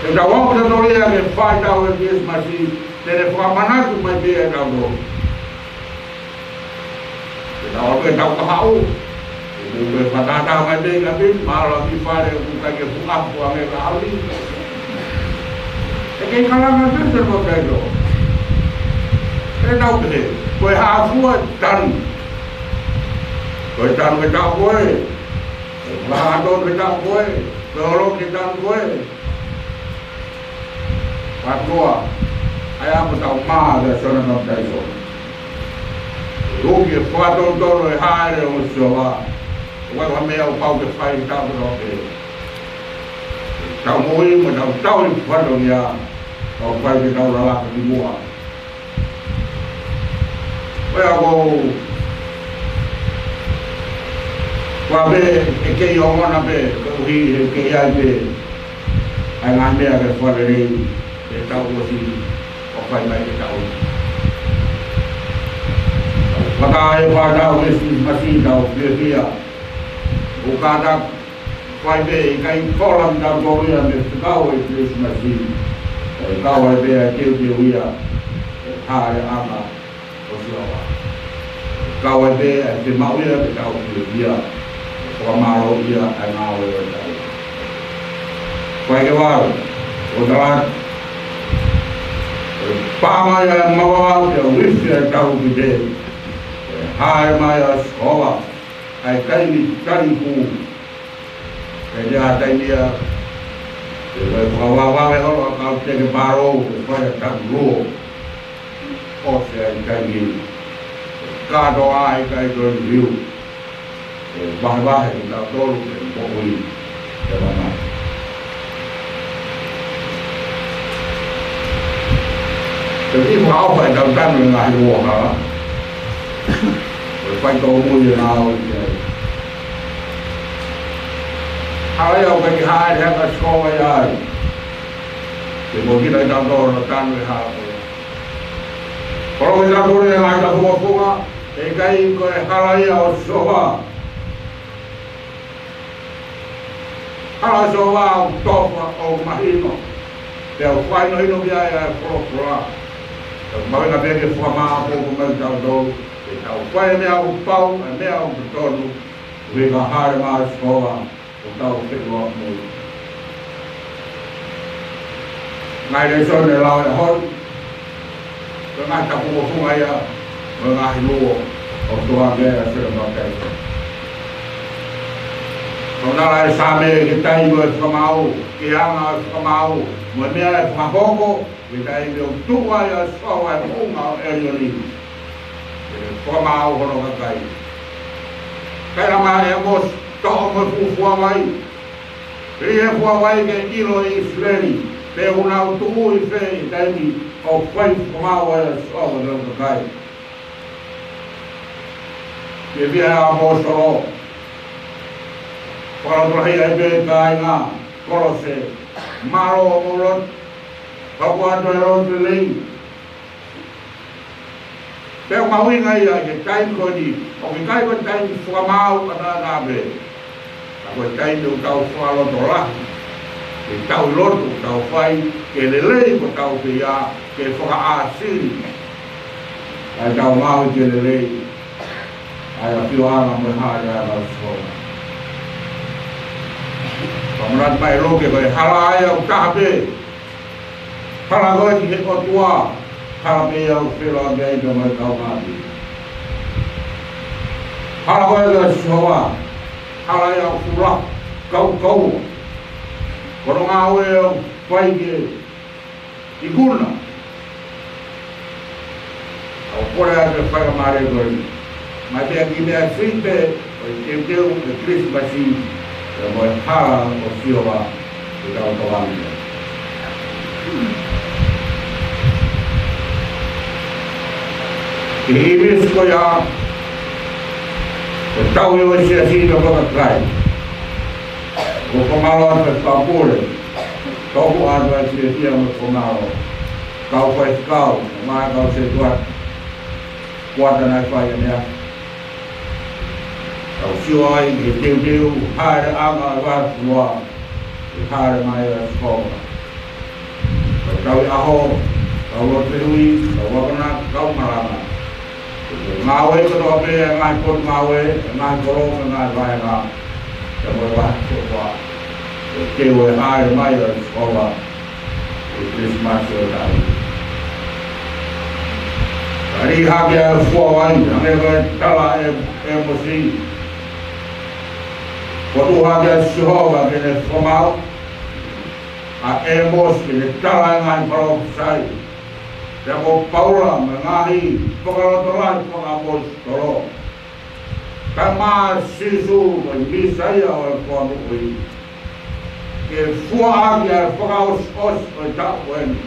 Ke tau ō ki he tōlia ke fai ʻetau Kilisimasi, te ne fakamanatu mai pē ʻa tautolu. Ke tau ō ki heʻetau kahaʻu. Ke mou pē fakatātā mai pē ka pē, mālō ki fale ʻoku ʻikai ke fuʻu ʻapu ange ka ʻauli. ʻOku ʻikai kalanga mai Sione Papitaiso. ʻE tau pehē, ko e hā fua e tanu. Ko e tanu ke tau ko ē. Ko e hā tonu ke tau ko ē. Ko e ʻolo ke tau ko ē. Pātoa, ʻa ia ʻoku tau mā ʻia Sione Papitaiso. Luki e fakatonutonu e hāʻele ʻo Sihova. ʻOku ʻi ai ha meʻa ʻoku pau ke fai ʻi he taʻu kotoa pē. Tau moʻui mo tau tauhi e fatongia. ʻOku fai ke tau lalahi ki muʻa. Ko ia ko, ko e meʻa ʻe kei ongona pē, koeʻuhi he ʻoku ʻi ai pē ʻa e ngaahi meʻa ke fakalelei, ke tau ʻosi ʻo fai mai ke tau. Fakaʻapaʻapa ʻetau Kilisimasi, tau fiefia. ʻOku kātaki fai pē ʻikai kola ki tautolu ia mei he fekau ʻo e Kilisimasi. ʻOku kau ai pē ʻa e teuteu ia, ʻe hāʻele ʻa e ʻAlo ʻo Sihova. Kau ai pē ʻa e fiemaʻu ia ke tau fiefia, fakamālōʻia ʻa e ngāue ʻo e tau. Fai ke vau, ʻo tala, ʻe pā mai ʻa e mavava ke uisi ʻa e tau ki te, ʻe hāʻele mai ʻa Sihova, ʻa e taimi tali pū. Ke ʻi ai ha taimi ia, ke fai fakavavevave holo ʻa e kau teke pālō, ke fai ʻa e tanu luo. ʻOsi ʻa e taimi, kātoa ai kai toi liu. Ke vahevahe kitautolu ke moʻui ke mana. Ke ʻi ai ha ʻofa ʻetau tanu e ngaahi luo hala. Ko e fai tōmui e ngāue ki ai. Hala ia ʻoku ʻikai ke hāʻele ha Sihova ia ai. Ke mo kina kitautolu ʻo tanu e hala ko ia. Kolo kitautolu e ngaahi taʻu fakafunga, ʻe ʻikai ko e hala ia ʻo Sihova. Hala ʻo Sihova ʻoku tofa, ʻoku mahino. Pea ʻoku fakahinohino ki ai ʻa e folofola. Pea ʻoku mahuʻinga pē ke fakamāʻopoʻopo mai kitautolu. Ke tau fai e meʻa ʻoku pau, e meʻa ʻoku totonu. Koeʻuhi ka hāʻele mai ʻa Sihova, ʻoku tau feʻiloaki mo ia. Ngaahi lēsoni ʻe lau he ʻaho ni. Ko e ngaahi taʻu fakafunga ia, mo e ngaahi luo, ʻoku tukuange ʻe Sione Papitaiso. Ko e lau ʻa e Saame ki he taimi ʻo e fakamaau, ki he anga ʻo e fakamaau, mo e meʻa ʻe fakahoko, ki he taimi ʻoku tuʻu ai ʻa Sihova ʻi he moʻunga ʻo ʻElioni. Ke ne fakamaau hono kakai. Kaila mai ʻe ʻAmosi, toʻo mo e fuʻu fuavai. Pili e fuavai ke ʻilo ʻe ʻIsileli, pe ʻoku nau tuʻu ʻi fē ʻi he taimi ʻoku fai fakamaau ai ʻa Sihova ki hono kakai. Ke pehē ʻe ʻAmosi, fakalotolahi ai pē kāinga Kolose, mālō hoʻomou lotu, hoko atu e lotu lelei. Pea ʻoku mahuʻinga ia ki he taimi ko eni, ʻoku ʻikai ko e taimi fakamaau ʻataʻatā pē. Ka ko e taimi ʻoku tau fakalotolahi, ke tau lotu, tau fai, ke lelei ko tau fia, ke fakaʻāsili. ʻA e tau maau ke lelei, ʻa e ʻafioʻanga mo e hāʻele ʻa Sihova. Fakamanatu mai Luke ko e hala ia ʻoku taha pē. Hala ko ē ki he ʻOtua, hala pē ia ʻoku feʻiloaki ai pea mo e kaungāʻapi. Hala ko ē ʻa Sihova, hala ia ʻoku fuʻu lahi, kaukaua. Ko hono ngāue ʻoku fai ke ikuna. ʻOku ou kole atu e faingamālie ko eni. Mai pē ʻa e kiʻi meʻa siʻi pē, ʻo e teuteu ʻo e Kilisimasi, pea mo e hala ʻo Sihova, ke tau tokanga ki ai. ʻI he ʻīmisi ko ia, ko e tauhi ʻo e siasi mo e kakai. ʻOku ou fakamālō atu ki he kau pule, tō atu ai e fiefia mo e fakamālō. Kau faifekau, mo e kau sētuata, kuata naʻe fai ʻaneafi. Tau sio ai ki he teuteu, hāʻeleʻanga ʻo e vahefonua, ʻi he hāʻele mai ʻa Sihova. Kau tauhi ʻaho, kau lotu fehuʻi, kau akonaki, kau malanga. Ko e ngāue kotoa pē ʻa e ngaahi potungāue, ʻa e ngaahi kolo, ʻa e ngaahi vahenga, pea mo e vahefonua. Ko e teu ʻo e hāʻele mai ʻa Sihova, ʻi he Kilisimasi ʻo e taʻu ni. Ka ʻi he hake ʻa e fua vai, hangē ko e tala ʻe, ʻe ʻĒmosi. Fokotuʻu hake ʻa Sihova ke ne fakamaau ʻa ʻĒmosi ke ne tala e ngaahi palōfisai. Pea ko Paula mo e ngaahi fakalotolahi fakaʻaposetolo. Kae ʻumaʻā ʻa Sīsū ko e Mīsaia ʻo e Fakamoʻui. Ke fua ʻaki ʻa e fakaʻosiʻosi ʻo e taʻu ko eni.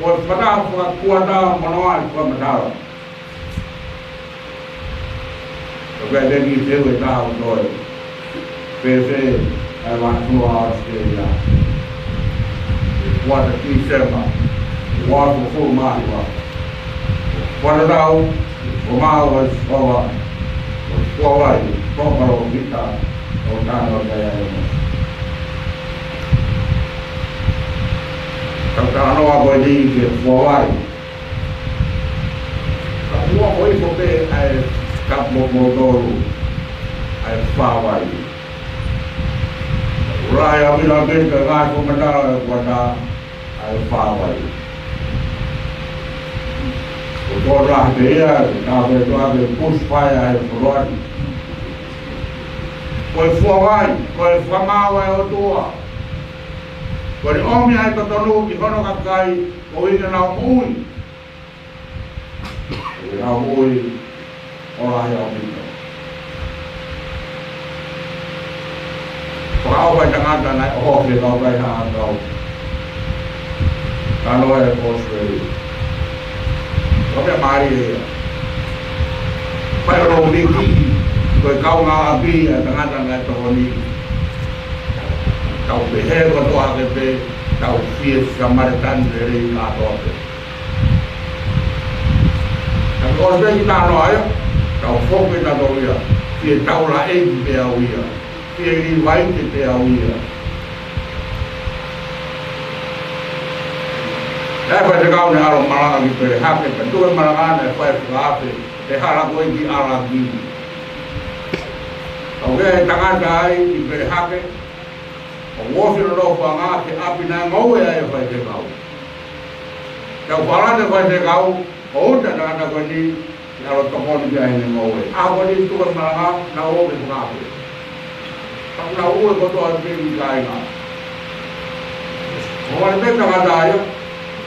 Mo e fakaʻaho fakakuata mo hono ngaahi fakamatala. Ka ʻoku ʻi ai e kiʻi fehuʻi ʻe taha ʻoku toe. Fēfē ʻa e vahefonua ʻo ʻAositelēlia? Kuata Tīsema, ua afe uofulu mā hiva. Kuata taʻu, ʻoku maʻu ʻe Sihova, ʻo fua vai, ko e palōfita, ʻo talanoa ki ai ʻa ʻĒmosi. Tau talanoa ko eni ki he fua vai. Ka ʻoku hoko hifo pē ʻa e kapu moutolu ʻa e fua vai. Ula e avila pē ka ngaahi fakamatala ʻa e kuata ʻa e fua vai. Ko e tō lahi pē ia, ka pē tō ake push fire ʻa e fua vai. Ko e fua vai, ko e fakamaau ʻa e ʻOtua. Ko ʻene ʻomi ʻa e totonu ki hono kakai, koeʻuhi ke nau moʻui. Ke nau moʻui ʻo lahi ʻaupito. Fakaʻofa e tangata naʻe ʻohofi e kau kaihaʻa ʻakau. Talanoa ʻa e ʻOsipeli. Ko e meʻa mālie ia. Fai ʻo lōmiki, ko e kaungāʻapi ʻa e tangata naʻe tokoni. Tau pehē kotoa ake pē, tau fie Samalitani lelei kātoa pē. Ka ko e ʻOsipeli naʻe ʻi ai, tau foki naʻa tau ia, fie taulaʻeiki pē au ia, fie Līvaite pē au ia. Naʻe fai e kau naʻe ʻalu malanga ki Pelehake, pea tuku e malanga naʻe fai fakaafe, ʻe hala ko ē ki ʻAlaki. Ka ʻoku ʻi ai e tangata ai ʻi Pelehake, ʻoku ofi hono nofoʻanga ki he ʻapi naʻe ngoue ai e faifekau. Tau falala ki he faifekau, ʻo uta e tangata ko eni, ke ʻalu ʻo tokoni ki ai heʻene ngoue. ʻAho ko eni tuku e malanga, naʻa nau ō ki he fakaafe. Ka naʻa nau ō kotoa pē ki he kāinga. Ko e ʻuhinga pē tangata ia,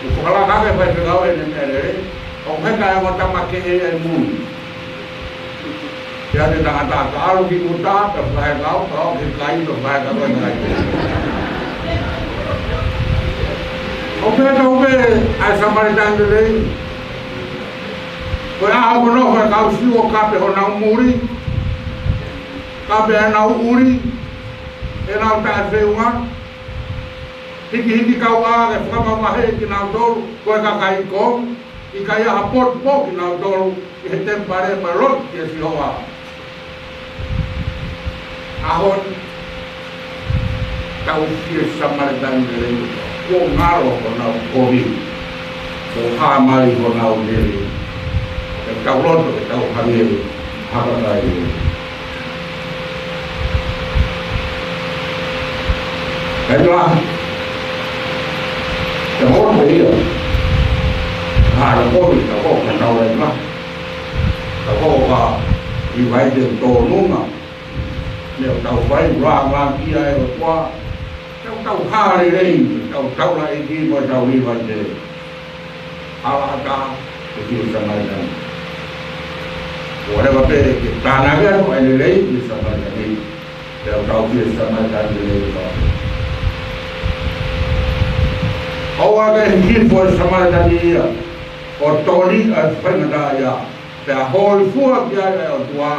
ʻoku fakalaka hake e faifekau ʻene meʻalele, ʻoku heka e ongo tama kehe ia ʻi mui. Pea te tangata ka ʻalu ki ʻuta, pea fakaheka au, ka ʻalu ki he kai, pea fakaheka au e kai. ʻOku pehē ʻe he kau pē ʻa e Samalitani lelei. Ko e ʻaho ko ē naʻe fai e kau Siu ʻo kape honau muli, kape ʻenau ʻuli, ʻenau taʻefeʻunga, hikihiki kau ʻā ke fakamavaheʻi kinautolu, ko e kakai kovi, ʻikai ha potu pē kinautolu ʻi he temipale mo e lotu kia Sihova. ʻAho ni, tau fie Samalitani lelei, kuo ngalo honau kovi, kuo hāmai honau lelei, ke tau loto, ke tau hangē ha kakai lelei. Kai la. Te mo te ia. Ha, la ko mi, la ko, ka tau la ma. La ko ka. Līvaite ʻoku tōnunga. Meʻa ʻoku tau fai, lāngilangiʻia e ʻOtua. Tau tau hā lelei, tau taulaʻeiki mo e tau Līvaite. Ala ata, ʻe fie Samaletani. Whatever pē, ke tānaki atu ʻa e lelei, fie Samaletani. Pea ʻoku tau fie Samaletani lelei ʻo. ʻOua ke hifo e Samaletani ia, ʻo toli ʻa e faingataʻaʻia, pea hōifua ki ai ʻa e ʻOtua,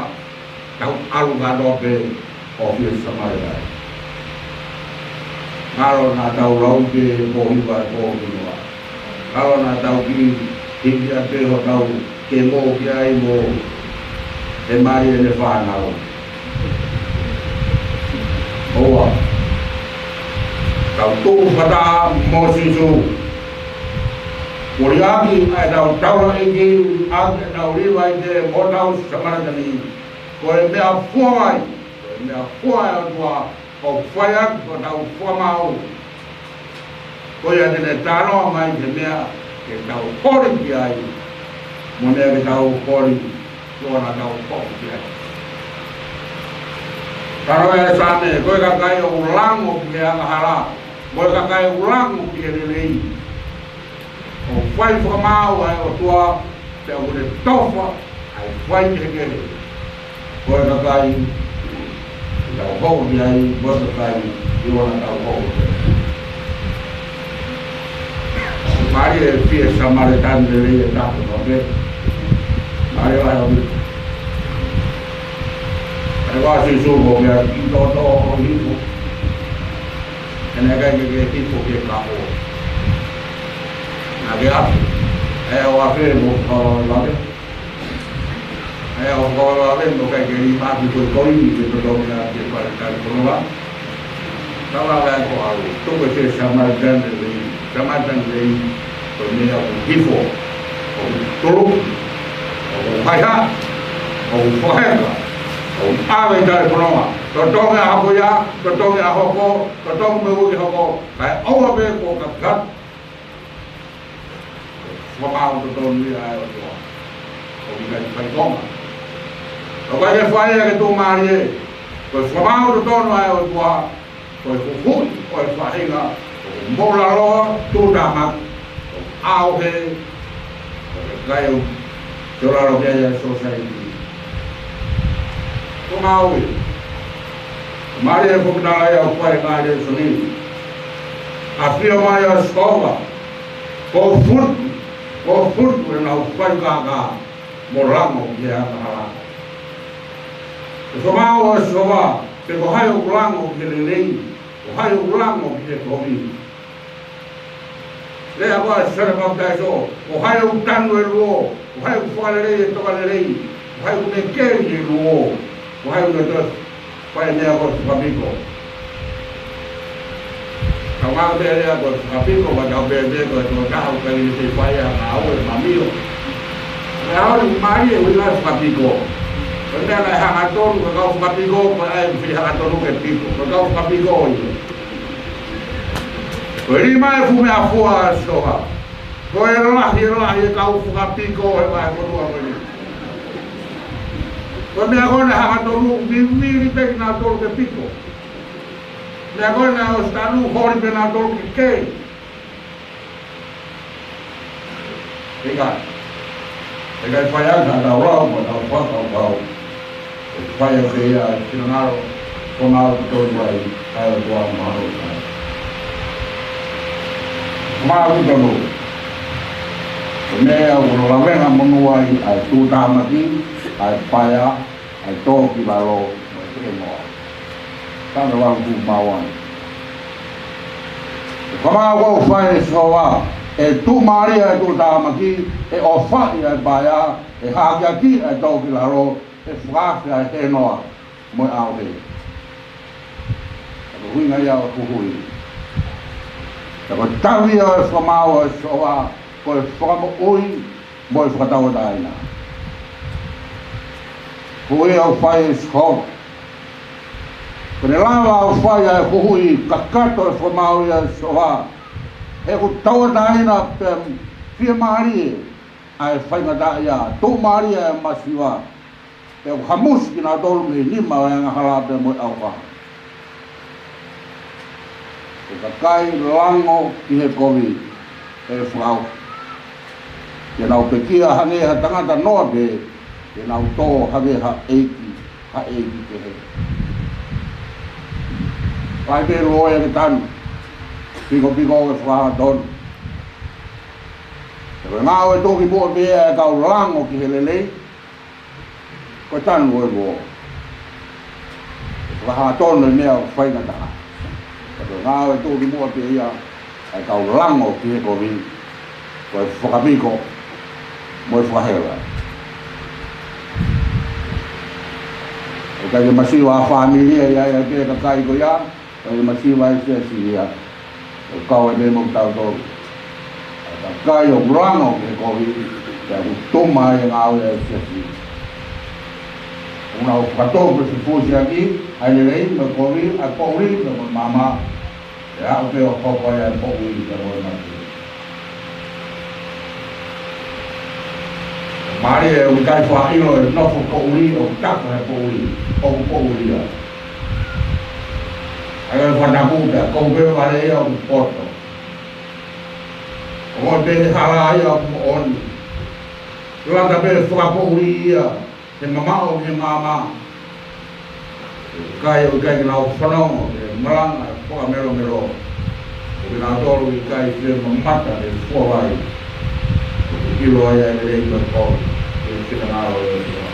tau ʻalu kātoa pē ʻo fie Samaletani. Ngalo naʻa tau lau ke pō hiva e pō ki noa. Ngalo naʻa tau kiʻi hiki ʻa pē hotau ke mō ki ai mo e mali ʻene fānau. ʻOua. Tau tuʻu fakataha mo Sīsū. Kuo liʻaki ʻa e tau taulaʻeiki, ʻaki e tau Līvaite mo e tau Samaletani. Ko e meʻafua mai, ko e meʻafua e ʻOtua, ʻoku fai atu ko e tau fakamaau. Ko ia te ne talanoa mai ki he meʻa ke tau holi ki ai, mo e meʻa ke tau holi, ko ʻena tau holi ki ai. Talanoa e Saame, ko e kakai ʻoku lango ki he angahala, mo e kakai ʻoku lango ki he lelei. ʻOku fai fakamaau ʻa e ʻOtua, pea ʻoku ne tofa ʻa e faikehekehe. Ko e kakai ʻoku tau hoko ki ai, ko e kakai ʻoku ʻikai ke tau hoko ki ai. Mālie e fie Samaletani lelei e taha kotoa pē. Mālie lahi ʻaupito. ʻA e vā Sīsū ko e meʻa ki toto ʻo hifo. ʻE ʻikai ke ke hifo ke kaho. Naʻa ke afe. ʻE ʻo afe mo kau lave. ʻE ʻo kau lave mo kai ke lima ki ko ko i ke toto meʻa ke pare kai kono la. Tala la ko au. Toko se Samaletani lelei. Samaletani lelei. Ko e meʻa ʻoku hifo. ʻOku toloki. ʻOku haiha. ʻOku fakaheka. ʻOku ʻave ʻi tale konoa. Totongi ʻa hoko ia. Totongi ʻa hoko. Totongi mo e uike hoko. Kae ʻoua pē kuo kakatu. Fakamaau totonu ia ʻa e ʻOtua. ʻOku ʻikai fai konga. ʻOku ʻikai fai ia ke tuʻumālie. Ko e fakamaau totonu ʻa e ʻOtua. Ko e huhuʻi ʻo e faʻahinga ʻoku moʻulaloa, tuʻutāmaki, ʻoku ʻaohe, ʻoku ʻikai ʻo tolalo mea ia ʻa e sōsaieti. Ko e ngāue. Mālie e fakamatala ia ʻoku fai ngaahi lēsoni. ʻAfio mai ʻa Sihova, ko e futu, ko e futu ʻenau faikākā, mo lango ki he angahala. Ko e fakamaau ʻa Sihova, pe ko hai ʻoku lango ki he lelei, ko hai ʻoku lango ki he kovi. Lea ko ē ʻa Sione Papitaiso, ko hai ʻoku tanu e luo, ko hai ʻoku fakalelei e tokalelei, ko hai ʻoku mekeli e luo, ko hai ʻoku ne toe fai e meʻa ko e fakapiko. Tau ngāue pē lea ko e fakapiko, ka tau pehē pē ko e tokotaha ʻoku ʻikai ke ne fai ha ngāue, mamio. Ko e ʻaho ni mālie e ʻuhinga e fakapiko. Ko e meʻa naʻe hangatonu, ko e kau fakapiko, ko e ʻai fai hangatonu ke piko. Ko e kau fakapiko ia. Ko e lima e fuʻu meʻafua ʻa Sihova. Ko e lahi, lahi e kau fakapiko he vahefonua ko eni. Ko e meʻa ko ē naʻe hangatonu, vivili pē kinautolu ke piko. Meʻa ko ē naʻe ʻosi tanu, holi pē nautolu ke kei. ʻIkai. ʻIkai fai ʻaki ʻa e tau lau, mo e tau fakakaukau. ʻE fai ʻaki ia ʻa e finangalo, ko e mau tonu ai, ʻa e ʻOtua mahalo ai. Mau tonu. Ko e meʻa ʻoku lavengamonū ai, ʻa e tuʻutāmaki, ʻa e paea, ʻa e tō ki lalo, mo e hēnoa. Tana lau tu mauan. Ko e mau ʻoku fai ʻe Sihova, ʻe tuʻumālie ʻa e tuʻutāmaki, ʻe ʻofaʻi ʻa e paea, ʻe hakeakiʻi ʻa e tō ki lalo, ʻe fakaafe ʻa e hēnoa, mo e ʻaohe. Ko e ʻuhinga ia ʻo e huhuʻi. Ka ko e tavi ia ʻo e fakamaau ʻa Sihova, ko e fakamoʻui, mo e fakatauʻatāina. Ko ia ʻoku fai ʻe Sihova. Ko ʻene lava ʻo fai ʻa e huhuʻi kakato e fakamaau ia ʻa Sihova. He ʻoku tauʻatāina pea fiemālie ʻa e faingataʻaʻia, tuʻumālie ʻa e masiva. Pea ʻoku hamusi kinautolu mei he nima ʻo e angahala pea mo e ʻauha. Ko e kakai lango ki he kovi, ʻe fau. Te nau pekia hangē ha tangata noa pē, te nau tō hangē ha ʻeiki, ha ʻeiki kehe. Fai pē loea ke tanu, pikopiko ke fakahangatonu. Ko e ngāue tuʻukimuʻa pē ia ʻa e kau lango ki he lelei, ko e tanu ʻo e vō. Fakahangatonu e meʻa ʻoku faingataʻa. Ko e ngāue tuʻukimuʻa pē ia ʻa e kau lango ki he kovi, ko e fakapiko mo e fakahela. ʻOku ʻikai ke masiva ʻa e fāmili ia, ʻa e pē kakai ko ia, ʻoku masiva ʻa e siasi ia, ʻoku kau ai pē mo kitautolu. ʻA e kakai ʻoku lango ki he kovi, pea ʻoku tuma ai e ngāue ʻa e siasi. ʻOku nau fakatō pē fufusiaki ʻa e lelei mo e kovi, ʻa e poʻuli pea mo e maama, pea aʻu pē ʻo hoko ai ʻa e poʻuli pea mo e mate. Mālie ʻoku ʻikai faʻa ʻilo e nofo poʻuli ʻoku taku he poʻuli, ʻoku poʻuli ia. ʻA e fanaku pea kou pē vale ia ʻoku poto. ʻOku pehē hala ia ʻoku moʻoni. Lata pē fakapoʻuli ia he mamaʻo he maama. Kae ʻikai ke nau fanongo ki he malanga ʻo e fakamelomelo. ʻOku kinautolu ʻikai ke mamata ki he fua vai. ʻOku ʻilo ai ʻa e lelei mo e kovi, ʻi he finangalo ʻo e ʻOtua.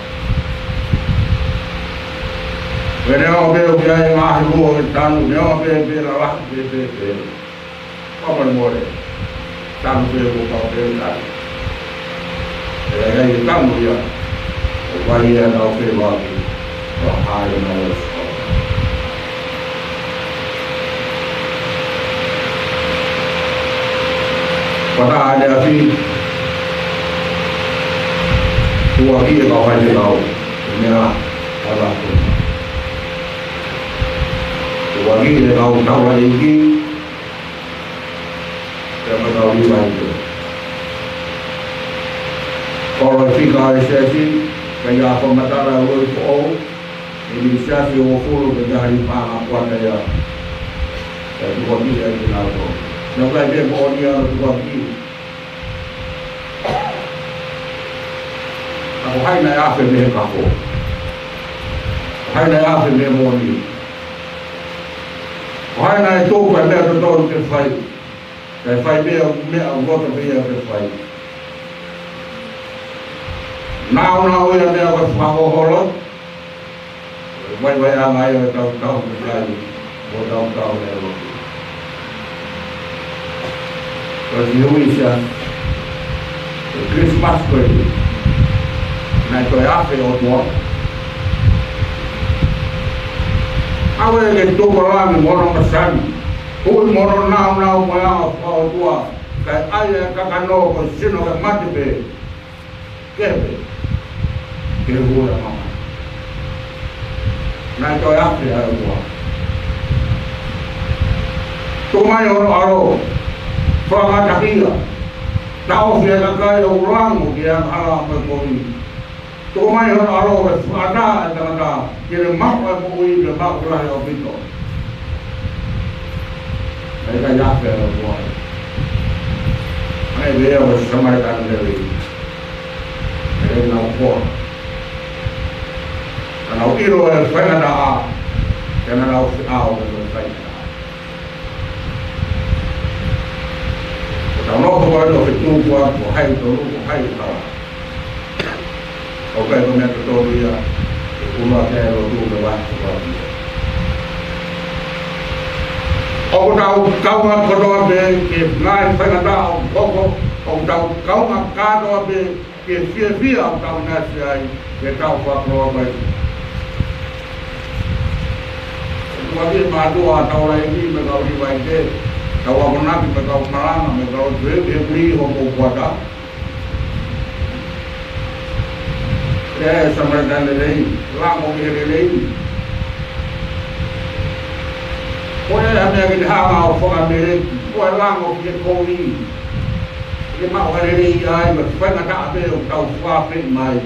Pea neongo pē ʻoku ʻi ai e ngaahi luo ʻo e tanu, neongo pē pe lalahi pē pe pe. Papa mole. Tanu pē ko pau pē tanu. ʻE ʻikai ke tanu ia. ʻOku ʻi ai ʻenau feʻauhi. ʻOku ʻi ai ʻenau feʻauhi. Pata ane afi. Tuʻuaki e kau faifekau. Meʻa. Ala. Tuʻuaki e kau taulaʻeiki. Pea mo e kau Līvai pē. Kolo e fika ʻo e siasi, ka ʻi ai ha fakamatala ʻo e foʻou, ʻi he siasi ʻo hongofulu, ka ʻi ai ha lima ʻa e kuata ia. Pea tuʻuaki ai kinautolu. Naʻe ʻikai ke moʻoni ʻa e tuʻuaki. Ka ko hai naʻe afe mei he kafo? Ko hai naʻe afe mei he moʻoni? Ko hai naʻe tuku e meʻa totonu ke fai? Kae fai pē ʻa e meʻa ʻoku loto pē ia ke fai. Naʻa nau ia meʻa ʻoku fakahoholo. Vaivaiʻanga ia ʻo e tautau ʻo e kai, ʻo e tautau ʻo e lotu. Ko e kiʻi ui sia, ko e Christmas ko eni, naʻe toe afe ʻOtua. ʻAve ke tuku langi mo hono masani, ui mo hono nāunau mo e anga fakaʻotua, kae ʻai e kakano ko e sino ke mate pē, kehe pē, ke hū e mama. Naʻe toe afe ʻa e ʻOtua. Tuku mai hono ʻAlo, fakangataʻaʻia, taʻofi e kakai ʻoku lango ki he angahala mo e kovi. Tuku mai hono ʻAlo ke fakaʻatā e tangata, ke ne maʻu e moʻui, ke maʻu lahi ʻaupito. Naʻe ʻikai afe ʻa e ʻOtua. Naʻe lea ʻo e Samaletani lelei. Naʻe nau koa. Naʻa nau ʻilo e faingataʻa, pea naʻa nau feʻao mo e faingataʻa. Ko ʻetau nofo ko eni ʻo fetuku atu, ko hai tolu, ko hai hala. ʻOku ʻikai ko e meʻa totonu ia, ke kula ke lotu ke vahe ko eni. ʻOku tau kaunga kotoa pē, ke ngaahi faingataʻa ʻoku hoko, ʻoku tau kaunga kātoa pē, ke fiefia ʻoku tau ʻinasi ai, ke tau fakakoloa mai. Tuʻuaki e mātuʻa taulaʻeiki mo e kau Līvai pē, kau akonaki mo e kau malanga mo e kau tuʻu he ʻuli hopo kuata. Pea e Samaletani lelei, lango ki he lelei. Ko e hā e meʻa ke ne hanga ʻo fakameleki, ko e lango ki he kovi. Ke maʻu ha lelei ai, mo e faingataʻa pē ʻoku tau fakaafeʻi mai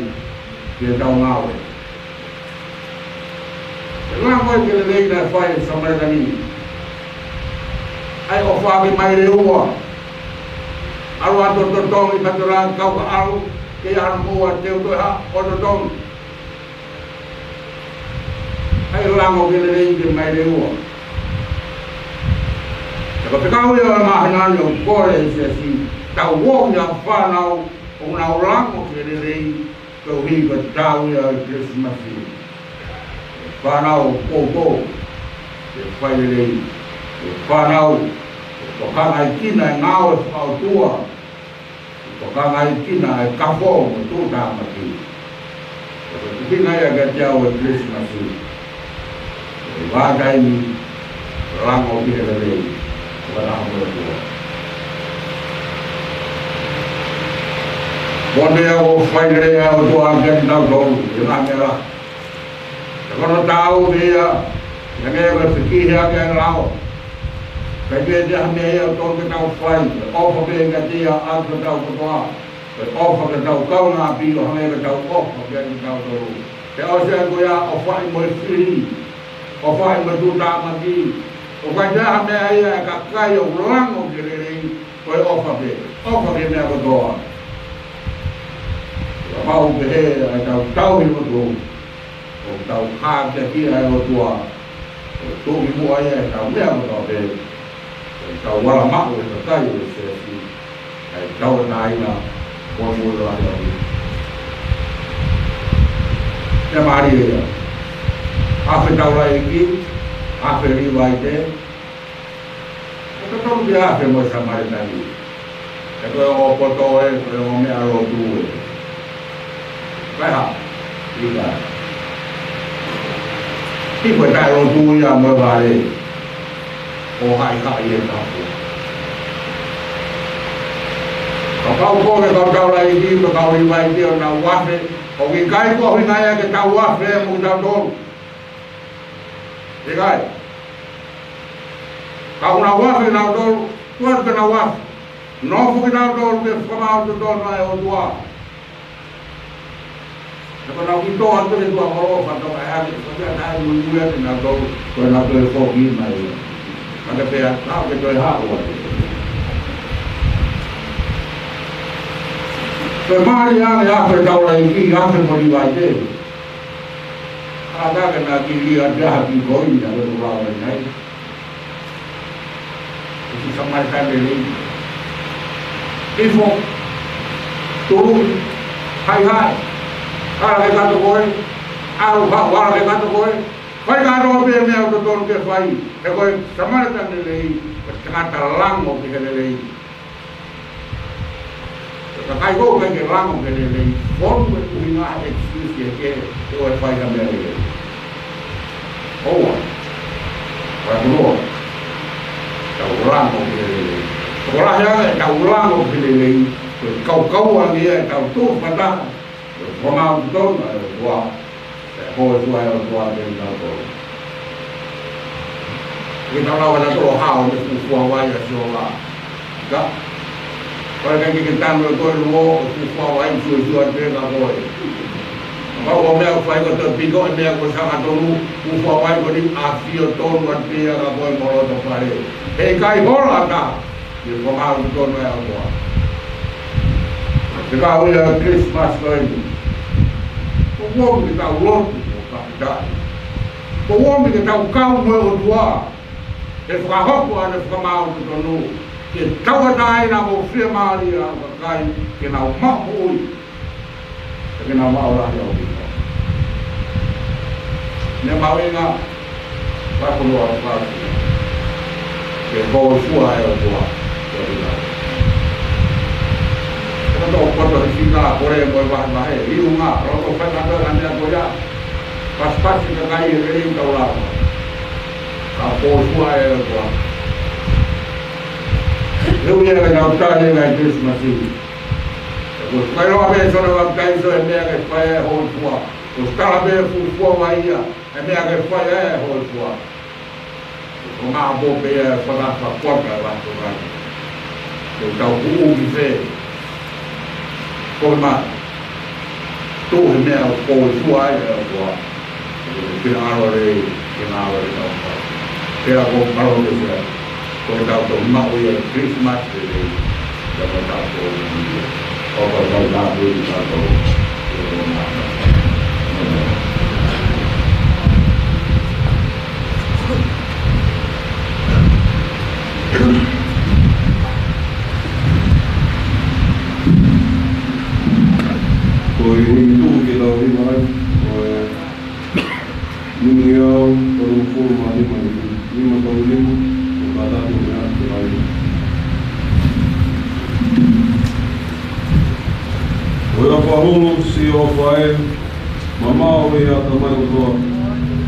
ki heʻetau ngāue. Lango ia ki he lelei naʻe fai ʻe he Samaletani. ʻA e ʻofa ke mai leua. ʻAlu atu ʻo totongi patola kau ka ʻalu, ke ʻalu mo ʻa e teu toe ha ʻo totongi. ʻA e lango ki he lelei ke mai leua. Ka ko e fekau ia ʻa e māhina ni ʻoku kole ʻe he siasi, tau ō ki he fānau ʻoku nau lango ki he lelei, koeʻuhi ko e taʻu ia ʻo e Kilisimasi. Fānau ʻoku poupou ke fai lelei. Fānau ʻoku tokangaʻi kinaua e ngāue fakaʻotua. Tokangaʻi kinaua e kafo mo e tuʻutāmaki. Ko e tuʻunga ia kiate au e Kilisimasi. ʻI he vahaʻa taimi, lango ki he lelei. Ko e lango ki he lelei. Ko e meʻa ʻoku fai lelei ʻa e ʻOtua kiate kitautolu, ʻi he ngaahi meʻa lahi. Ko hono taʻu ia, ʻi he meʻa ko e fiki ia ke lao. Kae pehē ʻe ha meʻa ia ʻoku totonu ke tau fai, ko e ʻofa pē kiate ia ʻaki hotau kotoa. Ko e ʻofa ki hotau kaungāʻapi ʻo hangē ko ʻetau ʻofa kiate kitautolu. Pea ʻosi ia ko ia ʻofaʻi mo e fili, ʻofaʻi mo e tuʻutāmaki. ʻOku ʻikai ha meʻa ia ʻa e kakai ʻoku lango ki he lelei, ko e ʻofa pē, ʻofa ki he meʻa kotoa. Kapau pehē ʻa ʻetau tauhi motu, ʻoku tau hākeakiʻi ʻa e ʻOtua, ʻo tuʻu ki muʻa ia ʻetau meʻa kotoa pē, ʻo tau ala maʻu ʻe he kakai ʻo e siasi ʻa e tauʻatāina ʻo e moʻui lahi ʻaupito. Meʻa mālie ia. Afe taulaʻeiki, afe Līvaite, ʻoku totonu ke afe mo e Samaletani. He ko e ʻoku poto ē, ko e ʻoku meʻa lotu ē. Kae hā, ʻikai. Hifo e taʻelotu ia mo e vale. ʻO haʻihaʻi e kapu. Kapau ko e kau taulaʻeiki, mo e kau Līvaite ʻoku nau afe, ʻoku ʻikai ko e ʻuhinga ia ke tau afe mo kitautolu. ʻIkai. Ka ʻoku nau afe kinautolu, tuʻu atu ke nau afe. Nofo kinautolu ke fakamaau totonu ʻa e ʻOtua. He ko ʻenau kī atu ki he tuʻa kolo, fakatokangaʻi ʻaki, ko e taʻe muimui atu kinautolu, ko ʻenau toe foki mai. Mate pea, ka ke toe haʻu atu. Ko e mālie ange afe taulaʻeiki, afe mo Līvaite. Ka ka ke na ki lia te ha ki koi na le ua o nai. ʻOku Samaletani lelei. Hifo. Tuluʻi. Haʻihaʻi. Ala ke kato koe. ʻAlu ha, ala ke kato koe. Fai kātoa pē meʻa ʻoku totonu ke fai. He ko e Samaletani lelei, ko e tangata lango ki he lelei. Ka ʻikai ko e ʻikai ke lango ki he lelei, fonu e ʻuhinga, excuse ʻe he kehe, ʻo e fai ha meʻa lelei. ʻOua. Fakaʻuhinga. Tau lango ki he lelei. Tokolahi ange, tau lango ki he lelei. Ko e kaukaua ange ia, tau tuʻu fakataha. Ko e fakamaau totonu ʻa e ʻOtua. Ko e hōifua ʻa e ʻOtua kiate kitautolu. Ke tau lau ʻa e tolo hao mei he fuofua vai ʻa Sihova. Ka, ko e ʻikai ke ke tanu ʻe koe luo, ʻo e fuofua vai, suesue atu pē kia koe. Kapau ko e meʻa ʻoku fai ko e toe piko e meʻa ko e sanga tonu, fuofua vai ko eni ʻafio tonu atu pē ia kia koe mo loto fale. He ʻikai hola ʻa e taha ke fakamaau totonu ʻa e ʻOtua. Ko e fekau ia ʻo e Kilisimasi ko eni. Kuo pau ke tau lotu mo fakafetaʻi. Kuo pau ke tau kau mo e ʻOtua. He fakahoko ʻa e fakamaau totonu. Ke tauʻatāina mo fiemālie ʻa e kakai ke nau maʻu moʻui. Ke nau maʻu lahi ʻaupito. Meʻa mahuʻinga, fakaʻuhinga ʻa e fakaʻuhinga. Ke hōifua e ʻOtua. Ke ʻuhinga. Ke tau poto he fika, kole mo e vahevahe, liunga, ʻoku tau fai kātoa e ngaahi meʻa ko ia. Pasipasi ka kai e lelei tau lava. Ka hōifua e ʻOtua. He ui e ngaahi tau tane ngaahi Kilisimasi. Ko e fai loa pē sona wa kai so e meʻa ke fai e hōifua. Ko e tala pē fuofua vai ia, e meʻa ke fai e hōifua. Ko e maʻu pē ia e fana fakakota e vakurai. Ko e tau kuʻu ki fē. Ko e ma. Tuʻu he meʻa ʻoku hōifua ai e ʻOtua. Ko e kina alo lei. Ke ngāue ʻi he tau. Pea ko e pau ke sia. Ko e tau tau maʻu ia Christmas te te. Ia ko e tau tau ia. Ko e tau tau ia tau. Ko e himi tuʻu ke tau hiva ai. Ko e Niʻihi au, tolungofulu mā nima, nima tolu nima, ʻo kātaki ʻo meʻa ki he laini. ʻOiauē fakahulu siʻi ʻofa ē, mamaʻo ʻi he ʻatamai kotoa.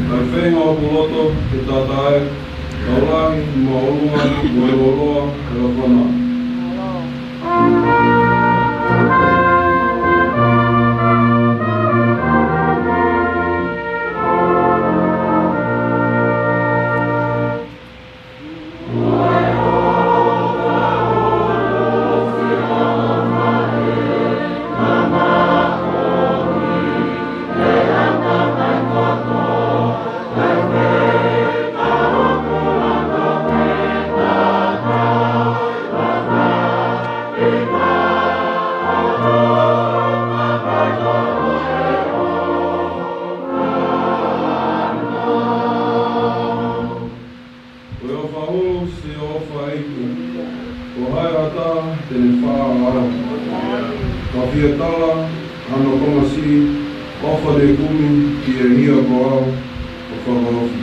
Kae feinga hoku loto ke tātā ē, kau lahi mo ʻolunga mo e lōloa ʻe ʻofa na. ʻOiauē fakahulu siʻi ʻofa ē, ko hai ha taha te ne faʻa ʻalu. Ka fie tala hano konga siʻi, ʻofa ne kumi ki he hia ko au, ʻo fakaofi.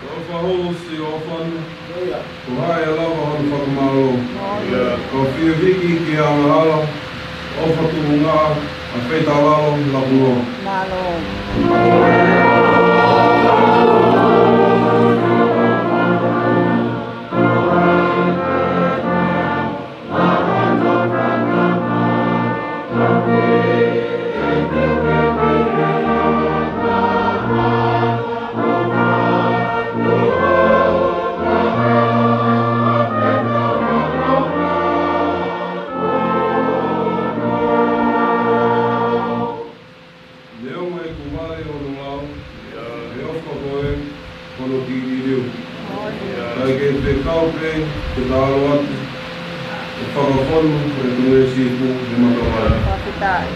ʻOiauē fakahulu siʻi ʻofa na. Ko hai ʻe lava hano fakamālō. Ka fie viki ki he angahala, ʻofa tuʻunga, ʻa e feitaulalo lapunoa. Mālō. Neongo ʻeku vale hono lau, ʻe ʻofa koe hono kiʻi liliu. Kae ke fekau pē ke ta ʻalu atu, ʻo fakafonu ʻeku ngeʻesi ipu he matavai. Fakafetaʻi.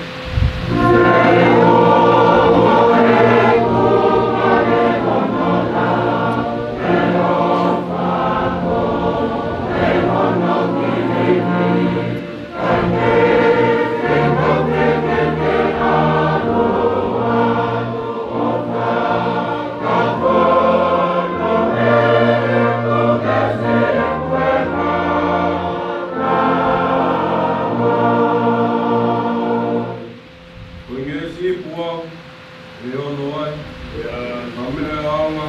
Ko e ngeʻesi ipu au, ʻe ono ai, ka meʻa ʻaonga,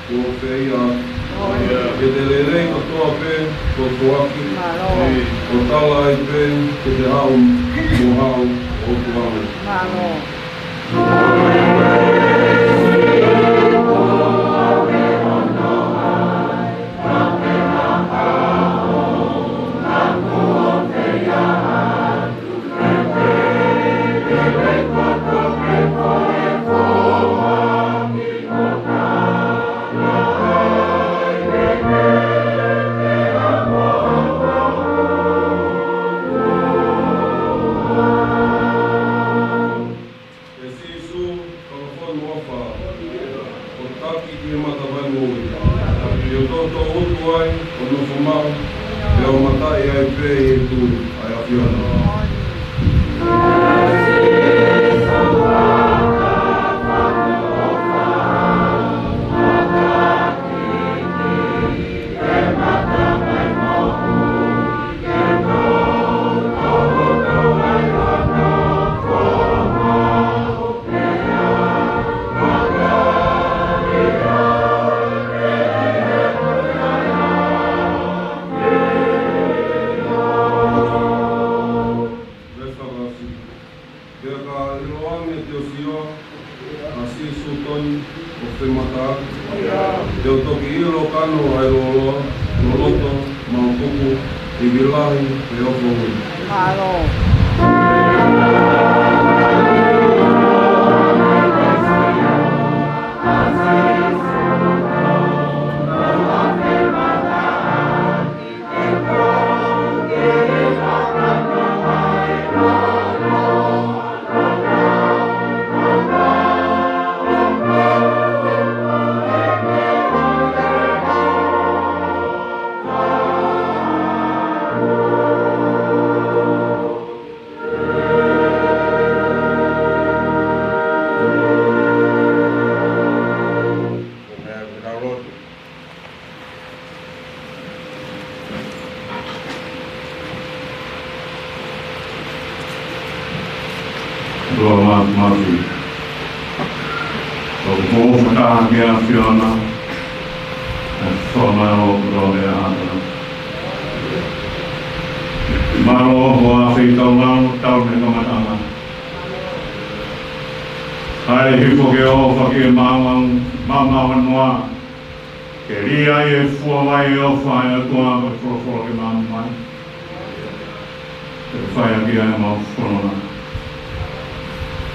kuo feia, ke te lelei kotoa pē, ko e foaki, ʻo tala ai pē, ke te haʻu, mo haʻu, ʻo tuanga. Mālō. ʻE Sīsū, fakafonu ʻofa, ʻo taki ki he matavai moʻui. ʻI ho toto ʻoku ʻi ai ʻo nofo maʻu, pea ʻo mataʻi ai pē ʻi he tui ʻa e ʻAfiona. ʻo femata, te u toki ʻilo kano ʻa e loloa, loloto, mau kuku, ivi lahi, pe ofo ui. Mālō. Loa Mā-, Māfi. ʻOku ou fakataha ki he ʻAfiona, ʻo fakamālō kotoa pē ʻa e ʻAfiona. Mālō hoʻo afe ʻi taʻu lalo, taʻu mei he kamataʻanga. Kae hifo ke ʻofa ki he maama, maama ʻo e noa. Ke lī ai e fua vai ʻo e ʻofa ʻa e ʻOtua ko e folofola ke maama mai. Ke fai ʻaki ʻa ʻemau fononga.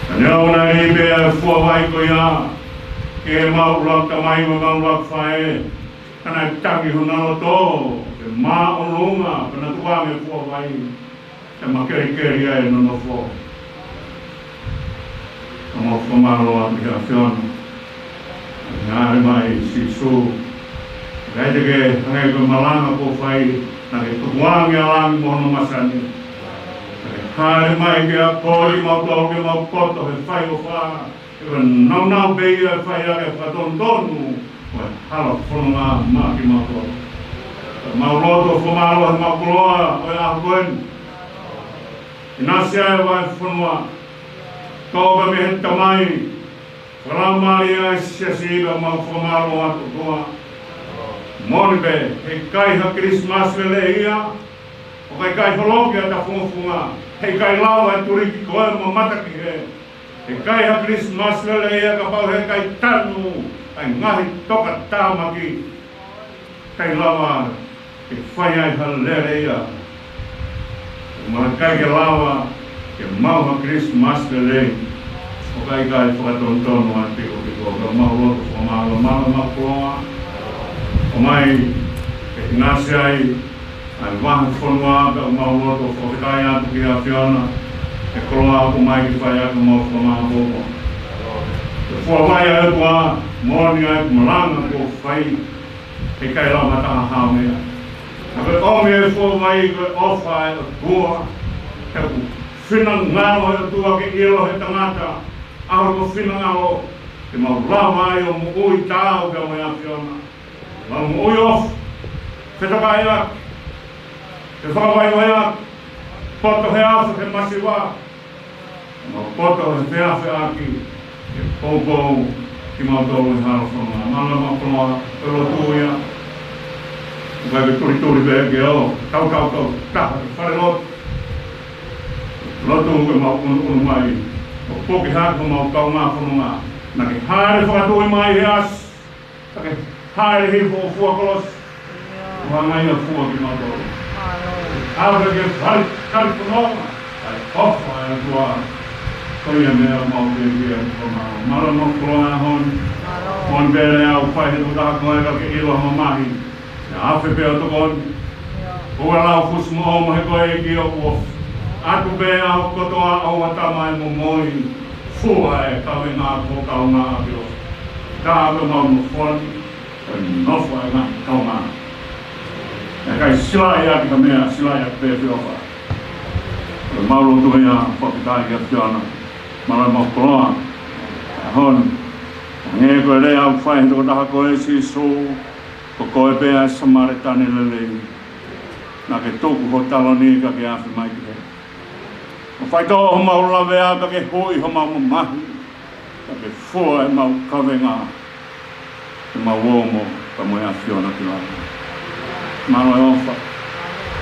Ka neongo naʻe lī pē ʻa e fua vai ko ia ki heʻemau ʻuluaki tamai mo ʻemau ʻuluaki faʻē, ka naʻe tangi honau loto ke māʻolunga, pea na tukuange e fua vai. Ke makelikeli ai e nonofo. Ka mau fakamālō atu ki he ʻAfiona. Naʻe hāʻele mai ʻa Sīsū. Kae teʻeki ke hangē ko e malanga kuo fai, naʻa ke tukuange ʻa langi mo hono masani. Naʻa ke hāʻele mai ke akoʻi kimautolu ke mau poto he fai ʻofa. He ko e nāunau pē ia ʻe fai ʻaki e fakatonutonu ʻo e hala fononga maʻa kimautolu. Ka mau lotu ʻo fakamālō he mau koloa ʻo e ʻaho ko eni. ʻInasi ʻa e vahefonua. Tō pē mei he Tamai. Fakalaumālie ʻa e siasi, ka mau fakamālō atu ʻOtua. Moʻoni pē, heʻikai ha Kilisimasi lelei ia. ʻOku ʻikai holoki ʻa e tafungofunga. Heʻikai lava e tuliki ko e mamata ki hē. Heʻikai ha Kilisimasi lelei ia kapau heʻikai tanu ʻa e ngaahi tokatāmaki. ʻIkai lava ke fai ai ha lelei ia. ʻOku ʻikai ke lava ke maʻu ha Kilisimasi lelei ʻo ka ʻikai fakatonutonu ʻa e pikopiko. Ka mau lotu fakamālō, mālō ʻemau koloa. ʻOmai ke ʻinasi ai ʻa e vahefonua, pea mau lotu fakafetaʻi atu ki he ʻAfiona, he koloa ʻoku ʻomai ke fai ʻaki ʻemau fakamāʻopoʻopo. Ke fua vai ʻa e ʻOtua, moʻoni ʻa e malanga kuo fai, heʻikai lava ha taha ʻo haʻu mei ai. Ka ko e ʻomi e fua vai ko e ʻofa ʻa e ʻOtua, he ʻoku finangalo e ʻOtua ke ʻilo ʻe he tangata ʻa hono finangalo, ke mau lava ai ʻo moʻui taau pea mo e ʻAfiona. Mau moʻui ʻofa, fetokaiʻaki, fefakavaivaiʻaki, poto he afe he masiva, mau poto he feafeaʻaki, ke poupou kimautolu he hala fononga. Mālō ʻemau koloa, ko e lotu ia. ʻOku ʻikai ke tulituli pē ke ō, tautautau taha ki fale lotu. Lotu ke mau ʻunuʻunu mai, ʻo puke hake homau kaungā fononga. Naʻa ke hāʻele fakatui mai he ʻasi. Ka ke hāʻele hifo ʻo fua kolosi. ʻO hanga ia ʻo fua kimautolu. Mālō. ʻAve ke fai, kali konoa. ʻA e ʻofa ʻa e ʻOtua. Ko ia meʻa mau pēpē ʻa e ʻOtua. Mālō ʻemau koloa he ʻaho ni. Mālō. Ko e pele au fai he tokotaha ko ē ka ke ʻilo ha mamahi. ʻE afe pē ʻo tokoni. ʻIo. ʻOua lau fusi moʻo mo he ko e ʻEiki ʻoku ʻofa atu pē ʻa e kotoa ʻo e tama ʻe momoi. Fua e kavenga ko kaunga ʻapio. Ka ʻapio mau nofo ni, ko e nofo ʻa e ngaahi kaunga. ʻE ʻikai silaʻi ʻaki ha meʻa, silaʻi ʻaki pē ʻa e ʻofa. Ko ʻemau lotu ia, fakafetaʻi ki he ʻAfiona. Mālō ʻemau koloa he ʻaho ni. Hangē ko e lea ʻoku fai he tokotaha ko ē Sīsū, ko koe pē ʻa e Samaletani lelei. Naʻa ke tuku ho taloni ka ke afe mai ki hē. ʻO faitoʻo homau lavea ka ke hui homau mamahi. Ka ke fua ʻemau kavenga. Ke mau ō mo, ka mo e ʻAfiona ki lalo. Mālō e ʻofa.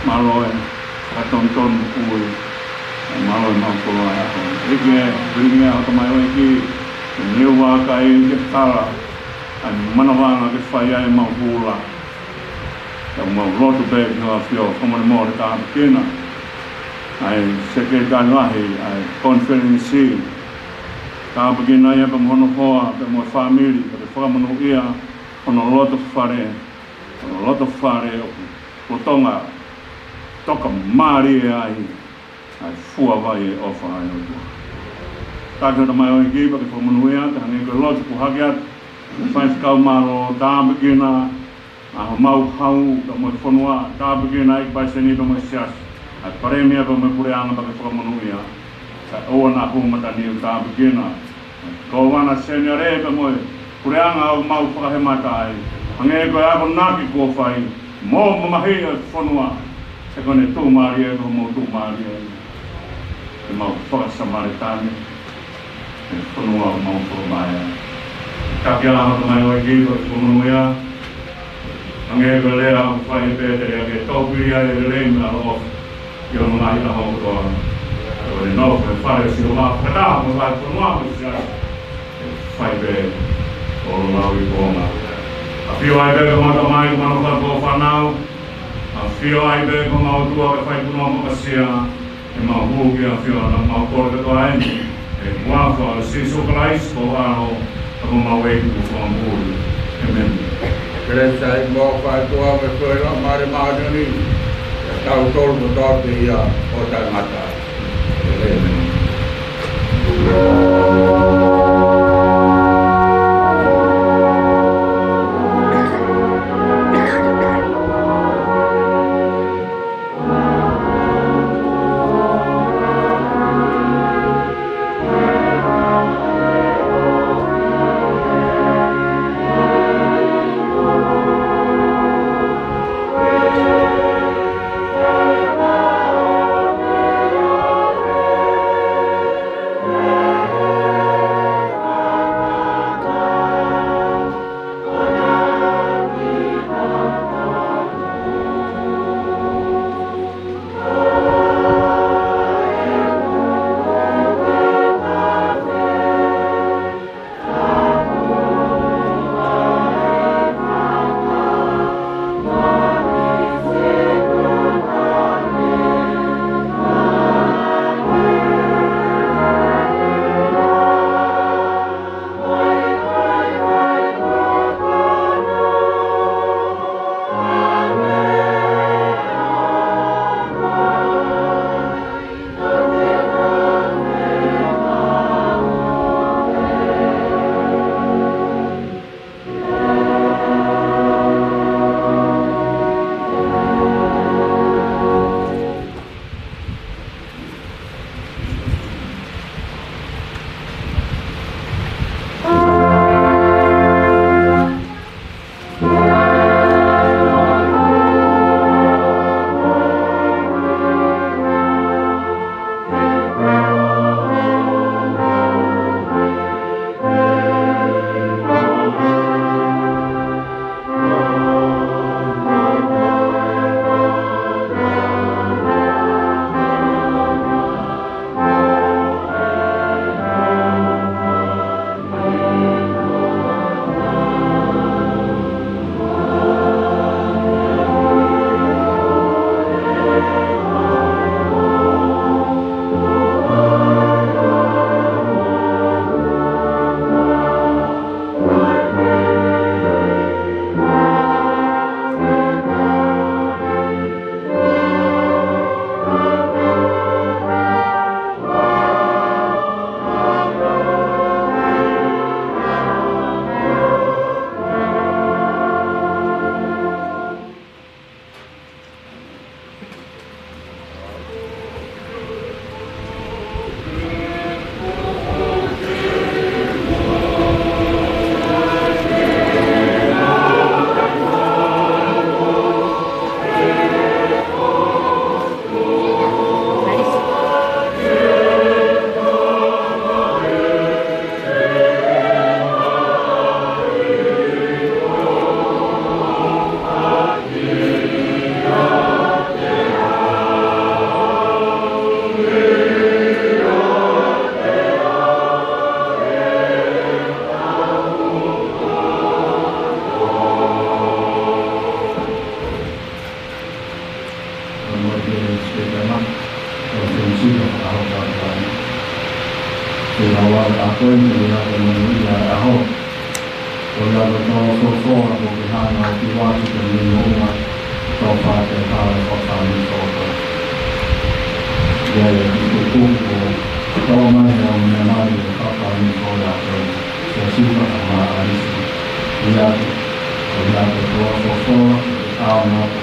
Mālō e fakatonutonu ui. Mālō ʻemau koloa he ʻaho ni. ʻEiki ē, ringi ʻa e ʻOtua mai ʻEiki. Niu aka i ke tala, ʻa e manavanga ke fai ai ʻemau hū lahi. Pea mau lotu pē ki hoʻo ʻAfio, fakamolemole tāpuekina ʻa e Sekelitali Lahi ʻa e konifelenisi. Tāpuekina ia pea mo hono hoa, pea mo e fāmili, pea ke fakamonūʻia hono loto fale, hono loto fale ʻoku lolotonga toka mālie ai ʻa e fua vai ʻo e ʻofa ʻa e ʻOtua. Taki hota mai ʻo iki pea ke fakamonūʻia, pea hangē ko e lotu kuo hake atu, Faifekau Mālō, tāpuekina ʻa homau hau pea mo e fonua, tāpuekina ʻEiki Palesiteni pea mo e Siasi, ʻa e Palēmia pea mo e Puleʻanga pea ke fakamonūʻia. Kae ʻoua naʻa hū mataniu, tāpuekina Kōvana Seniale pea mo e Puleʻanga ʻoku mau fakahemata ai. Hangē ko e akonaki kuo fai, mo mamahiʻi ʻa e fonua, he ko ʻene tuʻumālie ko homau tuʻumālie. Ke mau faka-Samaletane ʻa e fonua ʻoku mau fakamaʻa. Taki ā hota mai ʻo iki pea ke fakamonūʻia. Hangē ko e lea ʻoku fai ʻe Pēteli, ke tōpili ʻa e lelei mo e ʻaloʻofa ʻi hono ngaahi ʻaho kotoa. Ko ʻene nofo ʻi he fale ʻo Sihova, fakataha mo e vahefonua mo e Siasi, ʻe fai pē ʻo lōlauʻi kuonga. ʻAfio ai pē ko homau Tamai, ko homau fale, ko e fānau. ʻAfio ai pē ko homau ʻOtua, ke fai hoʻo fonua mo e ʻAsia. ʻEmau hū ki he ʻAfio, naʻa mau kole kotoa eni ʻi he huafa ʻo Sīsū Kalaisi ko ho ʻAlo, ko homau ʻEiki mo Fakamoʻui. ʻĒmeni. Kelesi ʻa e ʻEiki mo e ʻofa ʻa e ʻOtua mo e feohi ʻa e Laumālie Māʻoniʻoni, ʻiate kitautolu kotoa pē ia ʻo taʻengata. ʻĒmeni. Ke lau ʻa e ʻaho ni, ke lau ʻa e moʻui ʻa e ʻaho. Ko ia ko e tō fōfō ʻa ko ke hanga ʻo ki watu ke mei moʻua, tō fā ke hala ko fāmi fōfō. Ia ia ki tuku ko tō mai ʻa o mea mai e fāmi fōfō ia ko e siva ka mā alisi. Ia ko ia ko tō fōfō ke tau na ko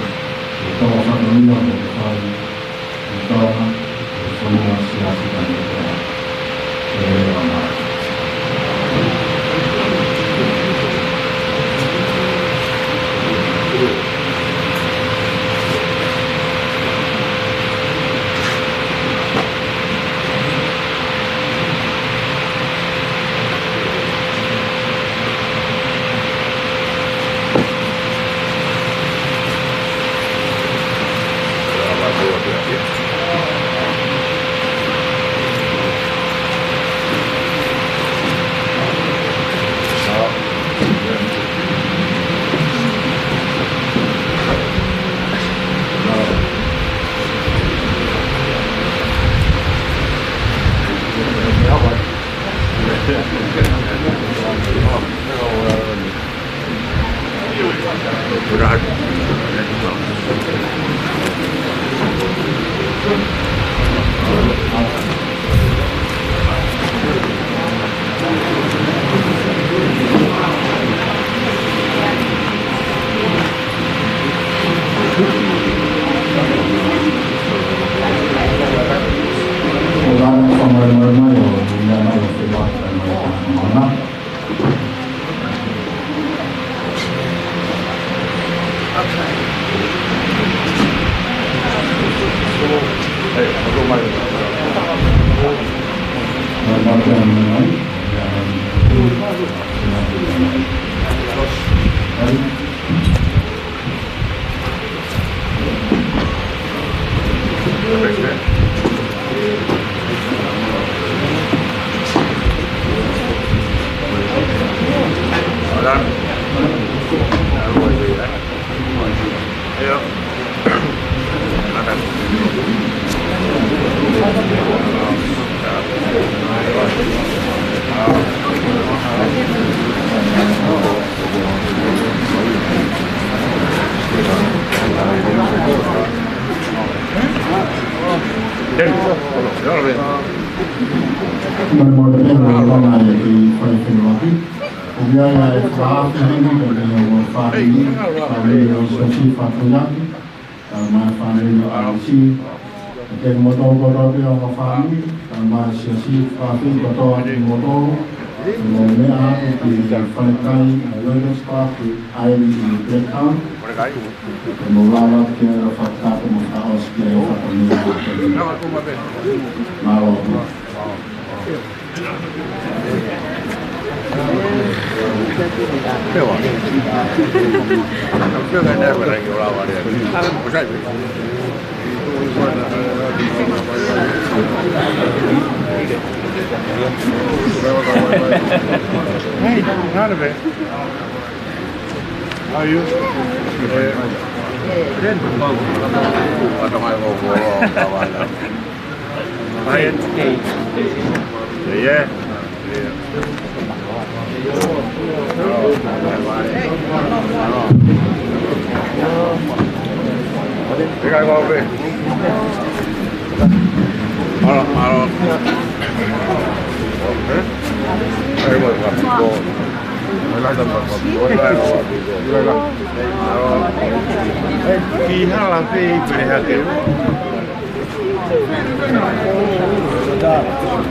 ke tō fāmi ia ko ke fāmi. Mole mole pē ʻa e ʻaho ni ki he faifekau. ʻOku ʻi ai ʻa e fakaafeʻi heni ko e meʻa ʻo e fāmili, fāmili ʻo Siosifa Tuiaki, kae ʻumaʻā e fāmili ʻo Alisi. Kiate kimoutolu kotoa pē ʻa e fāmili, kae ʻumaʻā Siosifa, fāmili kotoa kimoutolu, mo e meʻa atu ki he falekai ʻa Wellness Club ʻi ʻAeni ʻi Blacktown. Ke mou lava ke fakatapu mo fakaʻosi ki he fatongia. Mālō. Hey, none of it. How are you? Yeah. Kiʻi hala pē ʻi pele hake.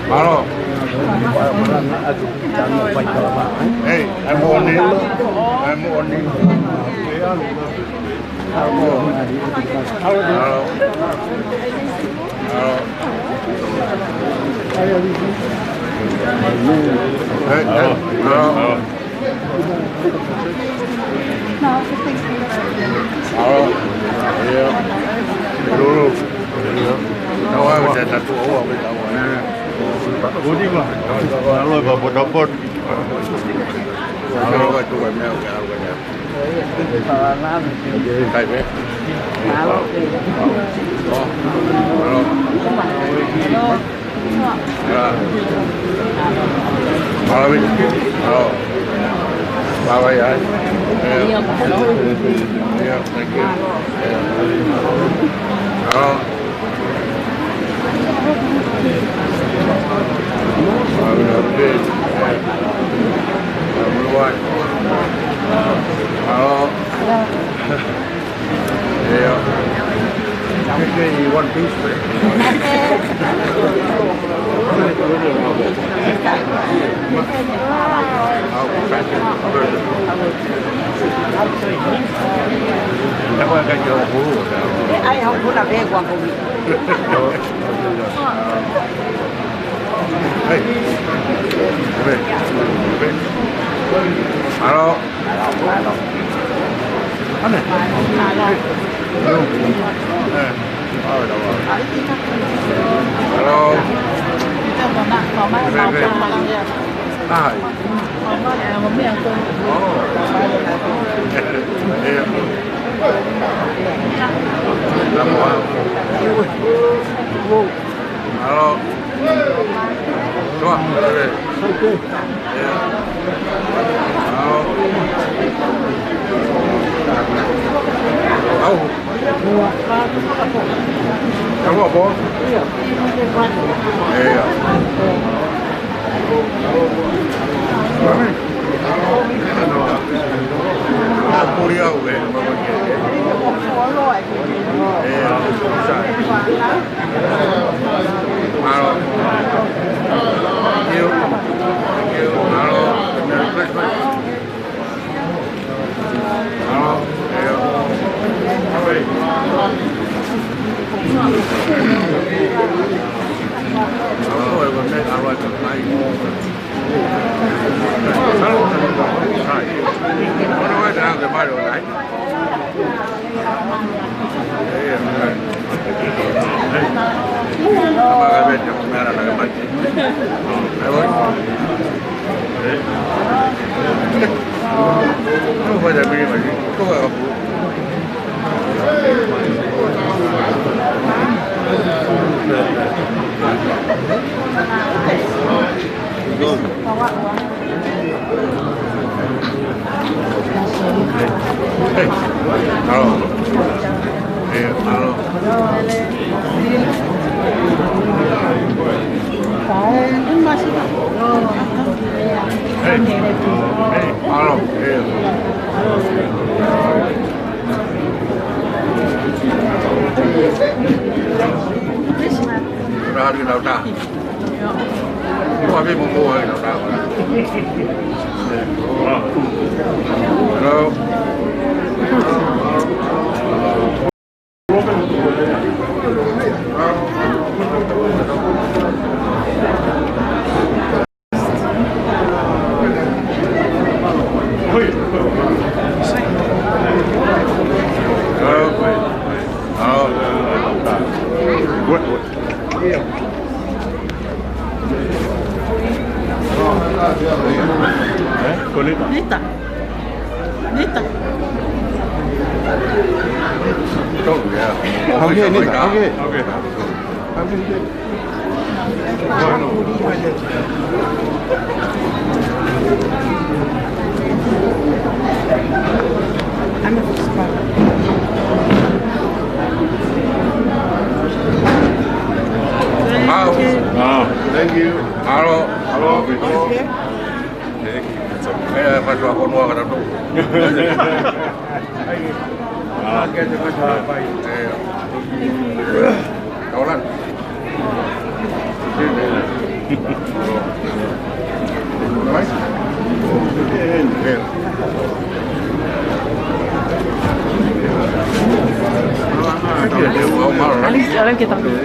Mālō. Hey, I'm on it. I'm on it. Mālō. Mālō. Hey, hey, mālō. Hello. Bye bye, guys. Yeah. Yeah, thank you. Yeah. Hello. Hello. Hello. Yeah. Give me one piece, please. Hey. Hello. Hello. Hello. Hi. Oh. Yeah. Hello. Sure. Yeah. Au. Au. Au, au, au. Yeah. Mami. Au, au, au. Christmas. Hello. Hello. Hello. What, what? Eh? Ko Nita? Nita. Nita. Oh, yeah. Okay, Nita. Okay. Okay. Okay. Wow. Wow. Thank you. Hello. Hello. Thank you. It's okay. Eh, pasó a con Juan Renato. Ah, que te pasa, bye. Eh. Hola. Alice, ahora que también.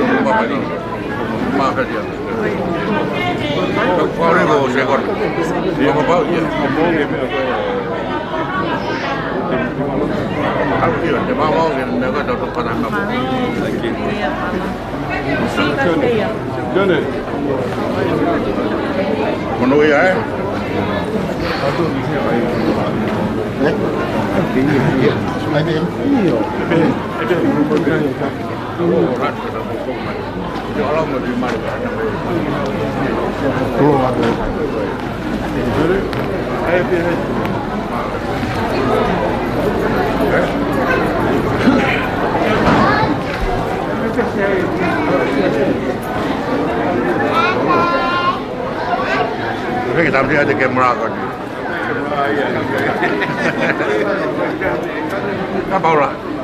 Johnny. Manuia, eh? Eh? Io. Io. Hei, tamsia te ke mura ko ni. Ka paula.